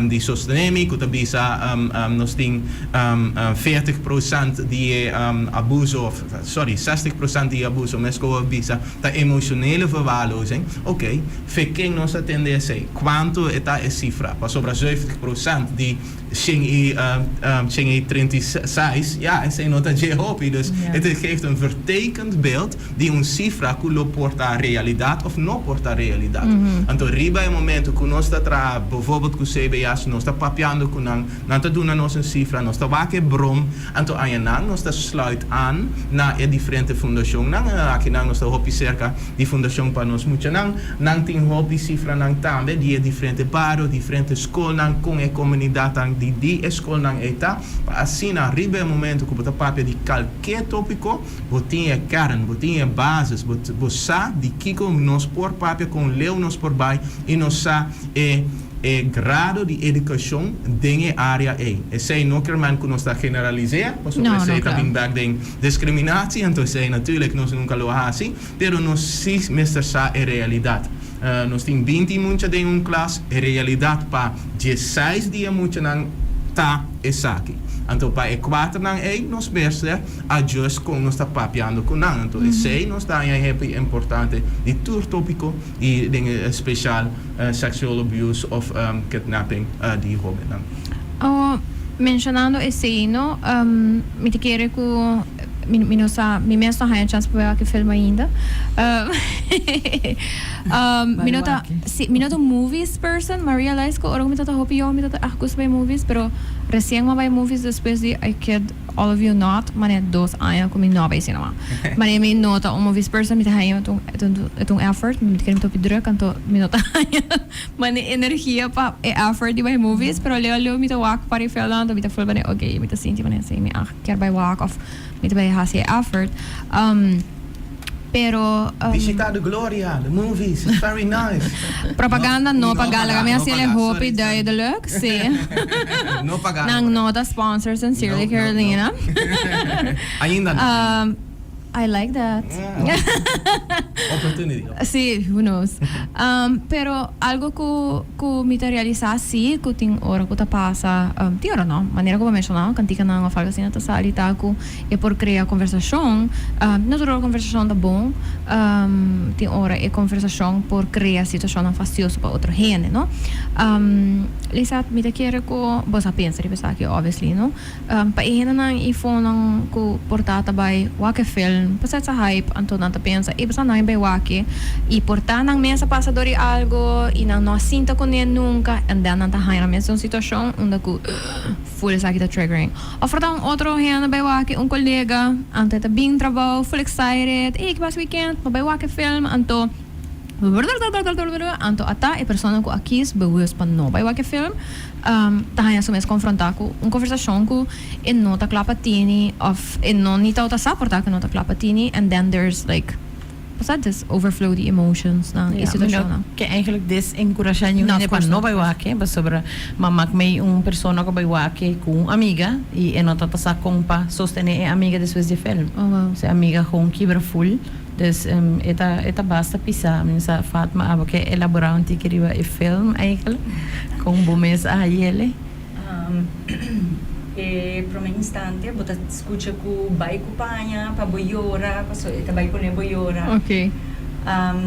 di Sostenemi cu ta bisa nos tin 40% di e abuso of sorry 60% di e abuso mesco a bisa ta emotionele verwaarlozing. Ok, fe ken nos ta tende esey? Cuanto e ta e cifra? Pasobra 70% di 136, ya, esey no ta dje hopi. Dus het geeft een vertekend beeld di un cifra cu lo por ta realidad of no por ta realidad. Anto riba e momento cu nos ta traha bijvoorbeeld cu CBS, nos ta papiando cu nan, nan ta duna nos un cifra, nos ta wak e bron, anto añanan nos ta sluit aan na e diferente fundacionnan. Akinan nos ta hopi cerca di Fundacion pa Nos Muchanan. Nan tin hopi cifranan tambe di e diferente bario, diferente scolnan, con e comunidadnan di di e scolnan ey ta, pa asina riba e momento cu bo ta papia di calke topico, bo tin e kern, bo tin e basis, bo bo sa di kico nos por papia, con leu nos por bay y nos sa e e grado di educacion den e area ey. Esey no kermen cu nos ta generalisea, pasobra esey ta bin bek den discriminatie, anto esey natuurlijk nos nunca lo haci. Pero nos sí mester sa e realidat. Nos tin 20 mucha den un klas, e realidat pa 16 di e muchanan ta esaki. Anto pa e kuaternan ei nos mester adjust kon nos ta papiando ku nan. Anto esei nos ta haña hopi importante di tur topiko i den espeshal sexual abuse of kidnapping di hobennan. Menshonando esei no, mi ta kere ku mi no sa, mi mes no haña chans pa bai wak e film ainda. Mi no ta, si, mi no ta un movies person, ma realize ku ora ku mi tabata hopi yong mi tabata ègt gusta bai movies, pero resien mi a bai movies despues di I kid all of you not, manera 2 aña ku mi no a bai cinema. Manera mi no ta un movies person, mi ta haña e ta un effort, mi ta kere mi ta hopi druk, anto mi no ta haña Mane energia pa e effort di bai movies, pero leu leu mi ta wak pa refill nan, mi ta voel mane ok, mi ta sinti mane si mi a kier bai wak of mi ta bai hasi e effort. Pero Bishita de Gloria, de movies, it's very nice. Propaganda no paga, laga mi hasi el e hopi duidelijk, si. No paga. Nan no ta sponsor Sincerely Carolina. Ainda no. I like that. Opportunity. Sí, who knows. Pero algo ku ku mi ta realisá sí ku tin ora ku ta pasa, tin ora no, manera ku bo menshoná kantikanan òf algo asina ta sali ta ku e por krea konversashon. No tur ora konversashon ta bon, tin ora e konversashon por krea situashonnan fastioso pa otro hende, no. Lisa, mi ta kere ku bo sa pensa riba esaki obviously, no. Pa e hendenan i fonan ku por ta ta bai wak e film, pa set sa hype, anto nan ta pensa, ey pasobra nan bai wak e, i por ta nan mes a pasa dor di algo i nan no a sinta kuné nunka, and then nan ta haña nan mes den un situashon unda ku full esaki ta triggering. Of por ta un otro hende bai wak e, un kolega, anto e ta bin trabou full excited, ey ke pasa weekend, bo bai wak e film, anto. Anto ata e persona ku a kies bewust pa no bai wak e film, ta haña su mes konfrontá ku un konversashon ku e no ta kla pa tini òf e no ni tabata sa por ta ku e no ta kla pa tini and then there's like what's that this overflow di emotions nan i situashonnan. Ke eigenlijk desenkurashá niun hende pa no bai wak e pasobra mama ku mei un persona ku bai wak e ku un amiga i e no tabata sa kon pa sostené e amiga despues di e film. E amiga gewoon kibra ful. Dus e ta e ta basta pisa. Mi sa Fatma abo ke elabora un tiki riba e film eigenlijk kon bo mes a hayele. E prome instante bo ta skucha ku bai ku paña pa bo yora paso e ta bai pone bo yora.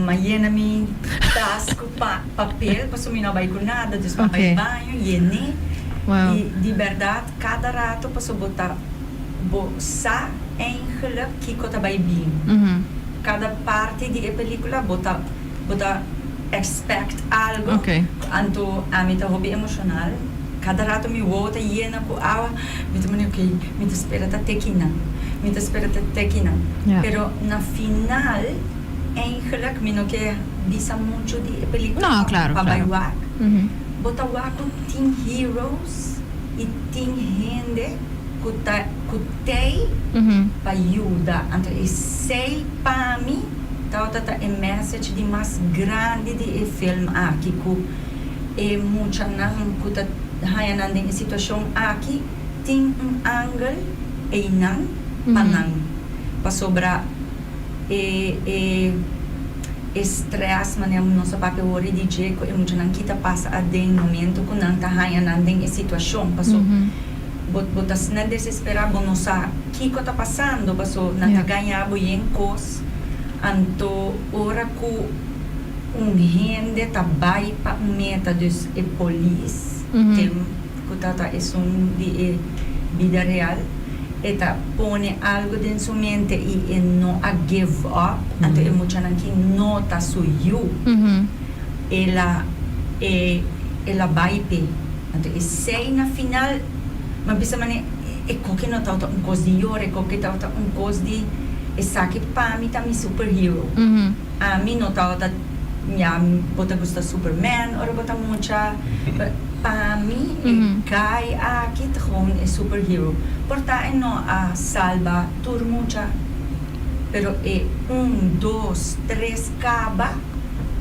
Ma yena mi tas ku papel paso mi no a bai ku nada dus mi a bai baño yen'é i di bèrdat kada rato paso bo ta bo sa eigenlijk kiko ta bai bin. Kada parti di e pelikula bo ta bo ta expect algo. Anto ami ta hopi emoshonal. Kada rato mi wowo ta yena ku awa. Mi ta mane ok, mi ta spera ta te kinan. Mi ta spera ta te kinan. Pero na final eigenlijk mi no ke bisa mucho di e pelikula pa bai wak. Bo ta wak ku tin heroes i tin hende ku ta ku tei pa yuda. Anto esei pa mi tabata ta e message di mas grandi di e film aki ku e muchanan ku ta haña nan den e situashon aki tin un angel einan pa nan pasobra e e e stress manera nos a papia wor di dje ku e muchanan kita pasa aden momento ku nan ta haña nan den e situashon paso Bo bo ta asina desesperá, bo no sa kiko ta pasando, paso nan ta gañá bo yen kos. Anto ora ku un hende ta bai pa un meta, dus e polis, ken ku ta ta esun di e bida real, e ta pone algu den su mente i e no a give up, anto e muchanan ki no ta su yu, el a e el a bai p'e. Anto esei na final m'a bisa mane e koke no tabata un kos di yora, e koke tabata un kos di esaki pa mi ta mi superhero. Ami no tabata, ya bo ta gusta Superman ora bo ta mucha, but pa mi e guy aki ta gewoon e superhero. Por ta e no a salba tur mucha, pero e un, dos, tres kaba.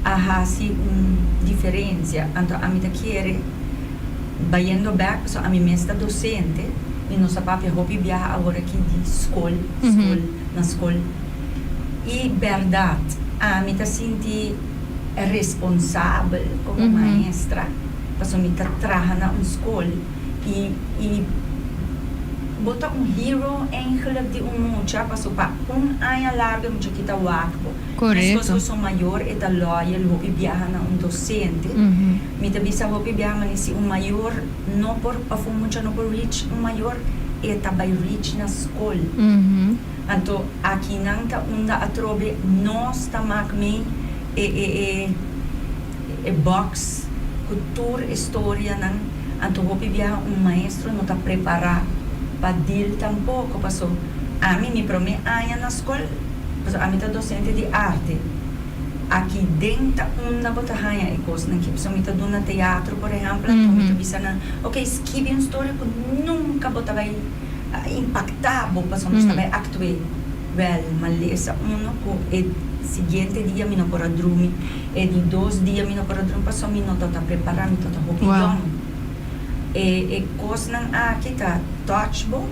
a hasi un diferencia. Anto ami ta kere bayendo bek pasobra ami mes ta docente y nos a papia hopi biaha awor aki di scol, scol, na scol. Y berdad ami ta sinti responsabel como maestra pasobra mi ta traha na un scol y y bo ta un hero eigenlijk di un mucha pasobra pa un aña largo e mucha kita wak bo. Meskos ku su mayor e ta loyal hopi biaha na un dosente. Mi ta bisa hopi biaha mane si un mayor no por of un mucha no por reach un mayor e ta bai reach na skol. Anto akinan ta unda atrobe nos ta mak mee e e e e box ku tur e storianan. Anto hopi biaha un maestro no ta prepara pa deal tampoko paso ami mi prome aña na skol. Pasobra ami ta docente di arte. Aki den ta unda bo ta haña e cosnan aki. Pasobra mi ta duna teatro, por ehempel, anto mi ta bisa nan, ok, skibi un storia cu nunca bo ta bay impacta bo pasobra nos ta bay actue. Wel, m'a lesa uno cu e siguiente dia mi no por a drumi, e di dos dia mi no por a drumi pasobra mi no tabata prepara, mi tabata hopi yong. E e cosnan aki ta touch bo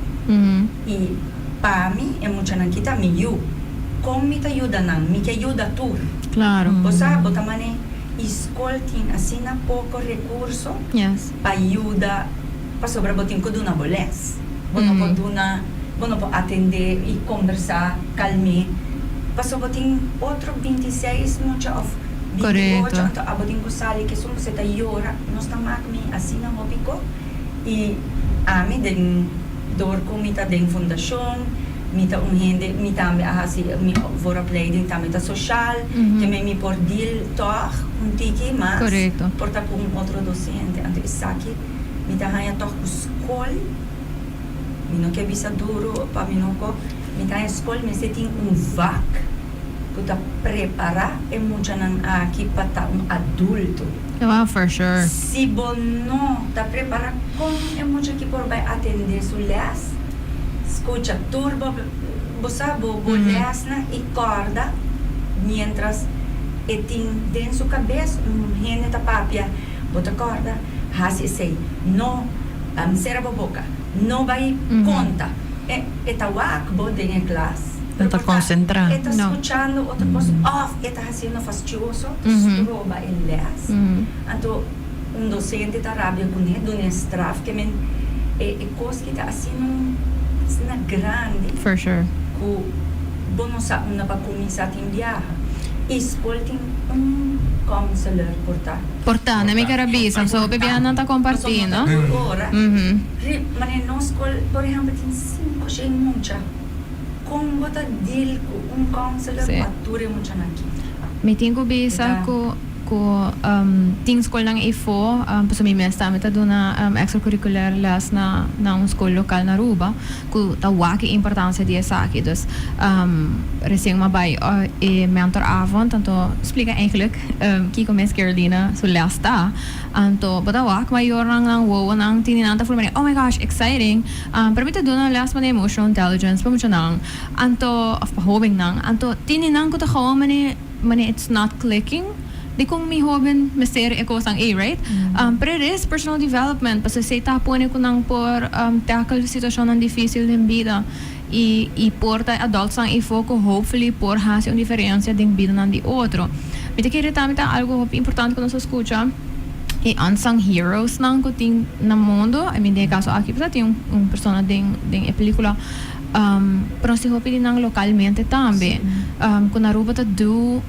y Pa mi, e muchanan ki ta mi yu. Kon mi ta yuda nan? Mi ke yuda tur. Bo sa, bo ta mane i skol tin asina poko rekurso pa yuda pasobra bo tin ku duna bo lès. Bo no por duna, bo no por atendé i kombersá kalmé pasobra bo tin otro 26 mucha òf 28 anto abo tin ku sali kesun ku se ta yora. Nos ta mak mi asina hopi ko i ami den. Dor ku mi ta den fundashon, mi ta un hende, mi tambe a hasi mi vooropleiding tambe ta soshal, ke men mi por deal tòg un tiki mas por ta ku un otro dosente. Anto esaki mi ta haña tòg ku skol, mi no ke bisa duru pa mi no ko, mi ta haña skol mester tin un vak. Ku ta prepará e muchanan aki pa ta un adulto. Wow, for sure. Si bo no ta prepará kon e mucha ki por bai atendé su lès, skucha tur bo bo sa bo bo lèsnan i kòrda miéntras e tin den su kabes un hende ta papia, bo ta kòrda hasi esei, no sera bo boka, no bai konta. E ta wak bo den e klas. No ta konsentrá. E ta skuchando otro kos òf e ta hasiendo fastioso, ta stroba e lès. Anto un dosente ta rabia kuné, dun'é straf ke men e kos ki ta asina asina grandi For sure. ku bo no sa unda pa kuminsá tin biaha. I skol tin un counselor por ta. Por ta, na mi kere bisa, so hopi biaha nan ta kompartí, no? Pasobra no ta tur ora. Manera nos skol por ehèmpel tin sinku shen mucha. Kon bo ta deal ku un counselor pa tur e muchanan aki? Mi tin ku bisa ku ku tin skolnan eyfo, pasobra mi mes tambe ta duna extracurricular les na na un skol lokal na Aruba ku ta wak e importansia di esaki. Dus resien mi a bai e mentoravond anto splika eigenlijk kiko Miss Carolina su les ta. Anto bo ta wak mayornan nan wowonan tin di nan ta ful manera oh my gosh exciting. Pero mi ta duna les manera emotional intelligence pa muchanan anto of pa hobennan anto tin di nan ku ta gewoon manera manera it's not clicking dikon mi hoben mester e kosnan ei, right? Pero it is personal development pasobra esei ta pone ku nan por tackle situashonnan dificil den bida i i por ta adultsnan ei ku hopefully por hasi un diferencia den bidanan di otro. Mi ta kere tambe ta algo hopi importante ku nos a skucha e unsung heroes nan ku tin na mundo, I mean den e kaso aki pues tin un persona den den e pelicula, pero nos tin hopi di nan localmente tambe ku na Aruba ta do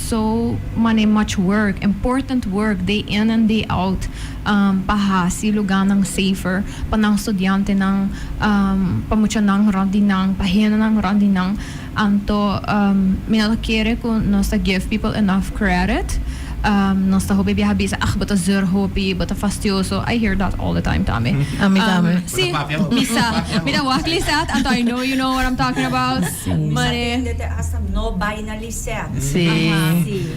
so mane much work, important work day in and day out pa hasi luganan safer pa nan studiantenan, pa muchanan rond di nan, pa hendenan rond di nan. Anto mi no ta kere ku nos ta give people enough credit. Nos ta hopi biaha bisa, ah, bo ta zur hopi, bo ta fastioso. I hear that all the time tambe. Ami tambe. Si, mi sa. Mi ta wak Lisette, anto I know you know what I'm talking about. Mi sa Mane. tende te hasta no bai na Lisette. Si.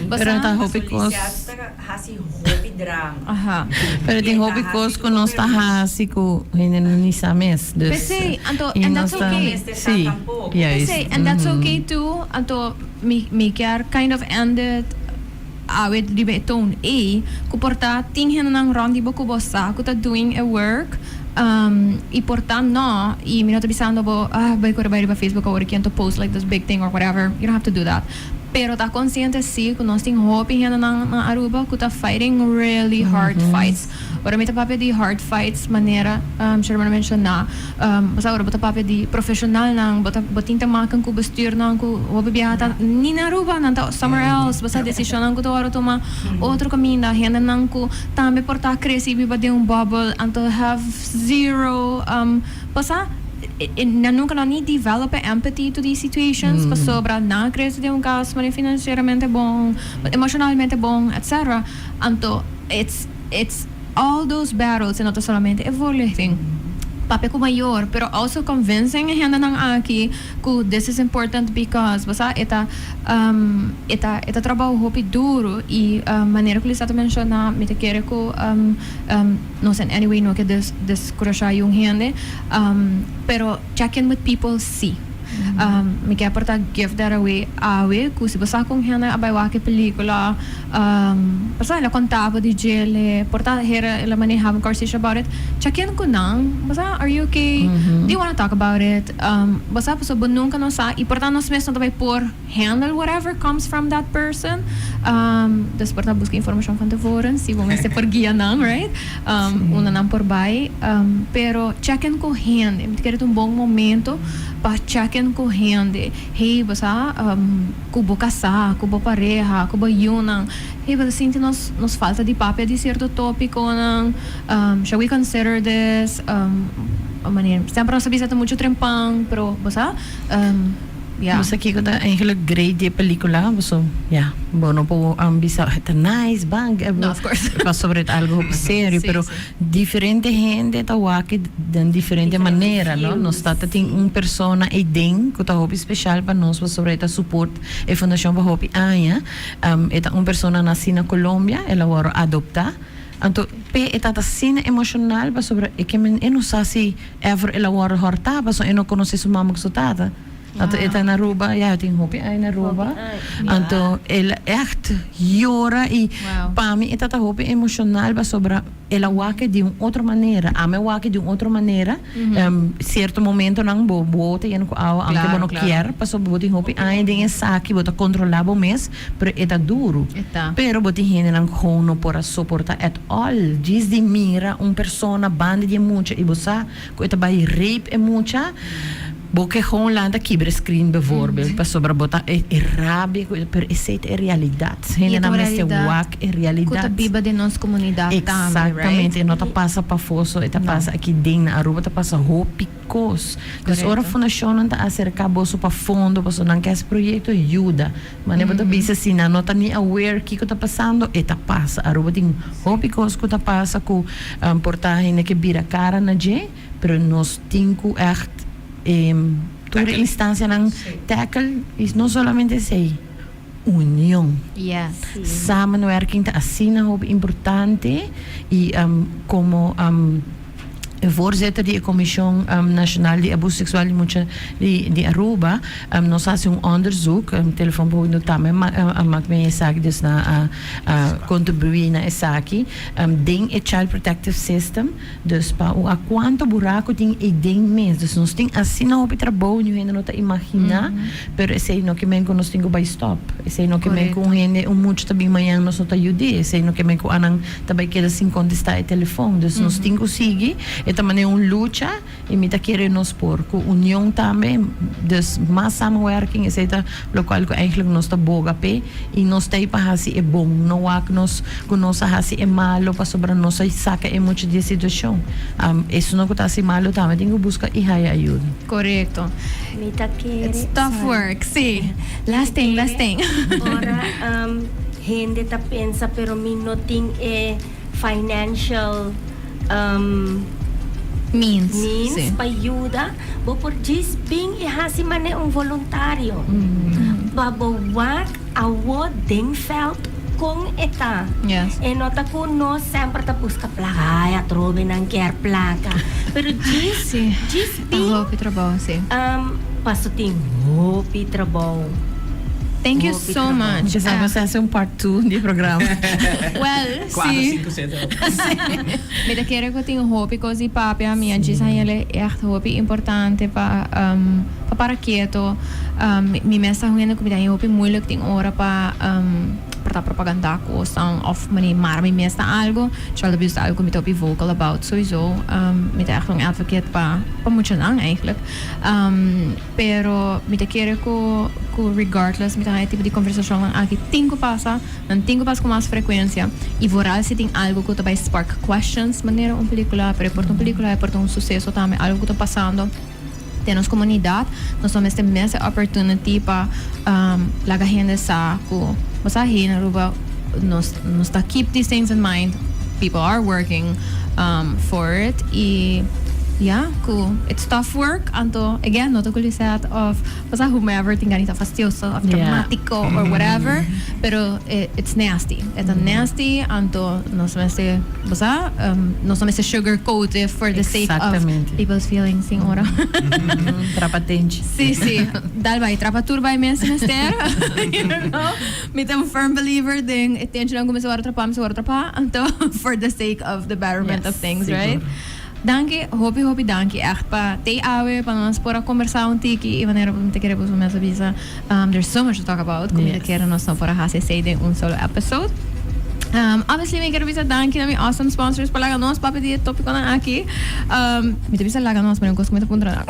Pero ta hopi kos. Lisette ta hasi hopi drama. Pero tin hopi kos ku nos ta hasi ku hende no ni sa mes. Dus, P'esei, anto, i and nos that's ta- okay. Sí, juist. P'esei, and that's okay too. Anto, mi, mi kier kind of end it awe riba e toon ei, ku por ta tin hendenan rond di bo ku bo sa ku ta doing e work, i por ta no, i mi no ta bisando bo, ah, bai kore bai riba Facebook awor aki anto post like this big thing or whatever. You don't have to do that. Pero ta consciente si cu nos tin hopi hendenan na Aruba cu ta fighting really hard fights. Ora mi ta papia di hard fights manera Sherman a menciona, bo sa ora bo ta papia di profesionalnan, bo ta bo tin te maken cu bestuurnan cu hopi biaha ta ni na Aruba, nan ta somewhere else, bo sa decisionnan cu ta worde tuma otro caminda, hendenan cu tambe por ta crece y biba den un bubble anto have zero, bo sa. Nan nunca no ni develop e empathy to these situations pasobra nan a crece den un cas manera financieramente bon, emocionalmente bon, etc. Anto it's it's all those battles e no ta solamente e voorlichting. Papia cu mayor pero also convincing e hendenan aki cu this is important because bo sa e ta e ta e ta trabao hopi duro y manera cu Lisa ta menciona mi ta kere cu Nos en any way no ke deskurashá yun hende, pero check in with people sí. Mi ke por ta give that away awe ku si bo sa ku un hende a bai wak e pelikula, pasá el a konta bo di djele, por ta hera el a manehá un conversation about it, check in ku nan, bo sa, are you okay? Do you wanna talk about it? Bo sa pasobra bo nunka no sa i por ta nos mes no ta bai por handle whatever comes from that person. Dus por ta busca informacion van tevoren si bo mester por guia nan, right? Unda nan por bai. Pero check in cu hende. Mi ta kere ta un bon momento pa check in cu hende. Hey, bo sa cu bo casa, cu bo pareha, cu bo yunan. Hey, bo ta sinti nos nos falta di papia di cierto topiconan. Shall we consider this? Manera, semper nos ta bisa ta mucho trempan, pero bo sa. ya. Bo sa kiko ta eigenlijk great di e pelicula? Boso, ya, bo no por bisa ta nice, bang, No, of course. pasobra e ta algo hopi serio, Sí, pero sí. diferente hende ta wak e den diferente Diferente manera, no? views, Nos ta ta tin sí. un persona eiden ku ta hopi special pa nos pasobra e ta support e fundacion pa hopi aña. E ta un persona naci na Colombia, el a wòrdu adopta. Anto p'e e tata asina emocional pasobra e ke men e no sa si ever el a wòrdu hòrtá pasobra e no konosé su mama ku su tata. Anto e ta na Aruba, ya e tin hopi aña na Aruba. Anto el a ègt yora i pa mi e tata hopi emocional pasobra el a wak e di un otro manera. Ami a wak e di un otro manera. Cierto momentonan bo bo ta yena cu awa aunke bo no kier pasobra bo tin hopi aña den esaki bo ta controla bo mes pero e ta duro pero bo tin hendenan cu gewoon no por a soporta at all djis di mira un persona banda di e mucha y bo sa cu e ta bay rape e mucha bo ke gewoon lanta kibra e screen bijvoorbeeld pasobra bo ta e rabia cu pero esey ta e realidad hendenan mester wak e realidad. Cu ta biba den nos comunidad tambe, right? Exactamente, e no ta pasa pafó so, e ta pasa aki den. Na Aruba ta pasa hopi cos. Dus ora fundacionnan ta acerca boso pa fondo, pasobra nan ke haci proyecto, yuda. Manera bo ta bisa si nan no ta ni aware kico ta pasando, e ta pasa. Aruba tin hopi cos cu ta pasa cu por ta hende ke bira cara na dje, pero nos tin cu echt tur e instancianan tackle y no solamente esey. Union. Yes. Samenwerking ta asina hopi importante y como e voorzitter di e Comision Nacional di Abuso Sexual di Mucha di Aruba nos a haci un onderzoek, Telefon Público tambe a mak mee esaki dus nan a contribui na esaki den e Child Protective System dus pa a cuanto buraco tin eyden mes dus nos tin asina hopi trabou niun hende no ta imagina. Pero esei no ke men ku nos tin ku bai stòp. Esei no ke men ku un hende, un mucha ta bin mañan nos no ta yud'é. Esei no ke men ku anan ta bai keda sin kontestá e telefòn. Dus nos tin ku sigui. E ta manera un lucha i mi ta kere nos por. Ku union tambe, dus mas samenwerking, esei ta lokual ku eigentlik nos ta boga p'e i nos ta ei pa hasi e bon. No wak nos ku nos a hasi e malo pasobra nos a saka e mucha di e situashon. Esun ku ta hasi malo tambe tin ku buska i haya ayuda. Korekto. Mi ta kere. It's tough work, sí. Last thing, last thing. Ora hende ta pensa pero mi no tin e financial means, means pa yuda, bo por djis bin i hasi manera un voluntario. Pa bo wak awo den veld kon e ta. E no ta ku nos semper ta buska plaka, ay atrobe nan kier plaka. Pero djis, djis bin. Ta hopi trabou, si. Paso tin hopi trabou. Thank you so much. Kisas nos ta hasi un part two di e programa. Well, si. Cuatro, cinco, seis, ocho. Mi ta kere ku tin hopi kos di papia. Mi a djis haña echt hopi importante pa pa para keto. Mi mes ta un hende ku mi ta haña hopi moeilijk tin ora pa por ta propaganda kosnan òf manera mara mi mes na algu. Child abuse ta algu ku mi ta hopi vocal about souiso. Mi ta echt un advocate pa pa muchanan eigenlijk. Pero mi ta kere ku ku regardless mi ta haña e tipo di konversashonnan aki tin ku pasa, nan tin ku pasa ku mas frekuensia i vooral si tin algu ku ta bai spark questions manera un pelikula, pero e por ta un pelikula, e por ta un suseso tambe, algu ku ta pasando den nos komunidat, nos lo mester mes e opportunity pa laga hende sa ku bo sa hey na Aruba nos nos ta keep these things in mind, people are working for it i ya ku it's tough work anto again no ta ku Lisette of bo sa whomever tin gana di ta fastioso of dramatiko or whatever pero it's nasty e ta nasty anto nos mester bo sa nos no mester sugar coat it for the sake of people's feelings sin ora Trapa tenchi. Si si dal bai trapa tur bai mes mester you know. Mi ta un firm believer den e tenchonan ku mester wòrdu trapá, mester wòrdu trapá, anto for the sake of the betterment of things, right? Danki, hopi hopi danki ègt pa tei awe, pa nos por a kombersá un tiki i manera mi ta kere boso mes a bisa, there's so much to talk about ku mi ta kere nos no por a hasi esei den un solo episode. Obviously mi kere bisa danki na mi awesome sponsors pa laga nos papia di e topikonan aki. Mi ta bisa laga nos, pero un kos ku mi ta puntra nan.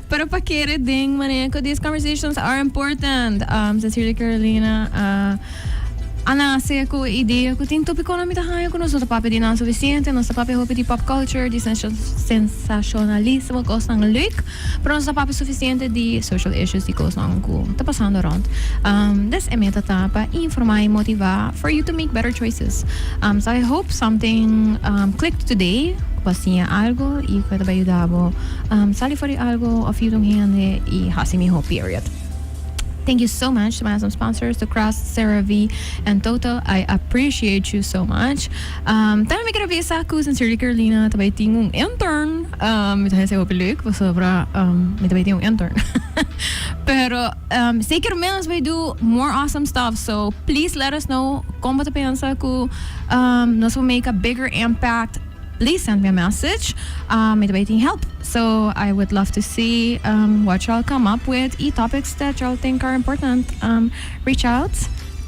Pero pa kere den manera cu these conversations are important. Cecilia Carolina a A nace cu e idea cu tin topiconan mi ta haña cu nos no ta papia di nan suficiente, nos ta papia hopi di pop culture, di sensacionalismo, cosnan leuk, pero nos no ta papia suficiente di social issues, di cosnan cu ta pasando rond. Dus e meta ta pa informa y motiva for you to make better choices. So I hope something clicked today, cu bo a siña algo y cu e ta bay yuda bo sali for di algo of yuda un hende y haci miho, period. Thank you so much to my awesome sponsors, to Crest, CeraVe, and Total. I appreciate you so much. Tambe mi kier avisa cu Sincerely Carolina ta bay tin un intern. Mi ta hasi hopi leuk pasobra mi ta bay tin un intern. Pero zeker mes bay do more awesome stuff. So please let us know con bo ta pensa cu nos por make a bigger impact. Please send me a message. Mi ta bay tin help. So I would love to see what y'all come up with y topics that y'all think are important. Reach out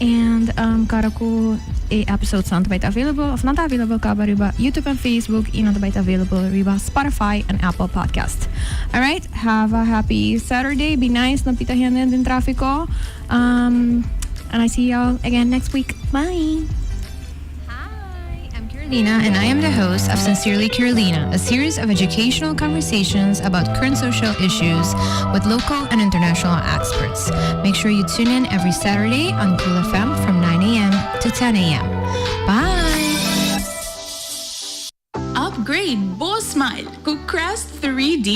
and kara ku e episodes nan ta bay ta available of nan ta available kaba riba YouTube and Facebook y nan ta bay ta available riba Spotify and Apple Podcast. Alright, have a happy Saturday. Be nice, no pita hende den trafico. And I see y'all again next week. Bye! Hi, I'm Carolina, and I am the host of Sincerely Carolina, a series of educational conversations about current social issues with local and international experts. Make sure you tune in every Saturday on Cool FM from 9 a.m. to 10 a.m. Bye! Upgrade bo smile cu Crest 3D.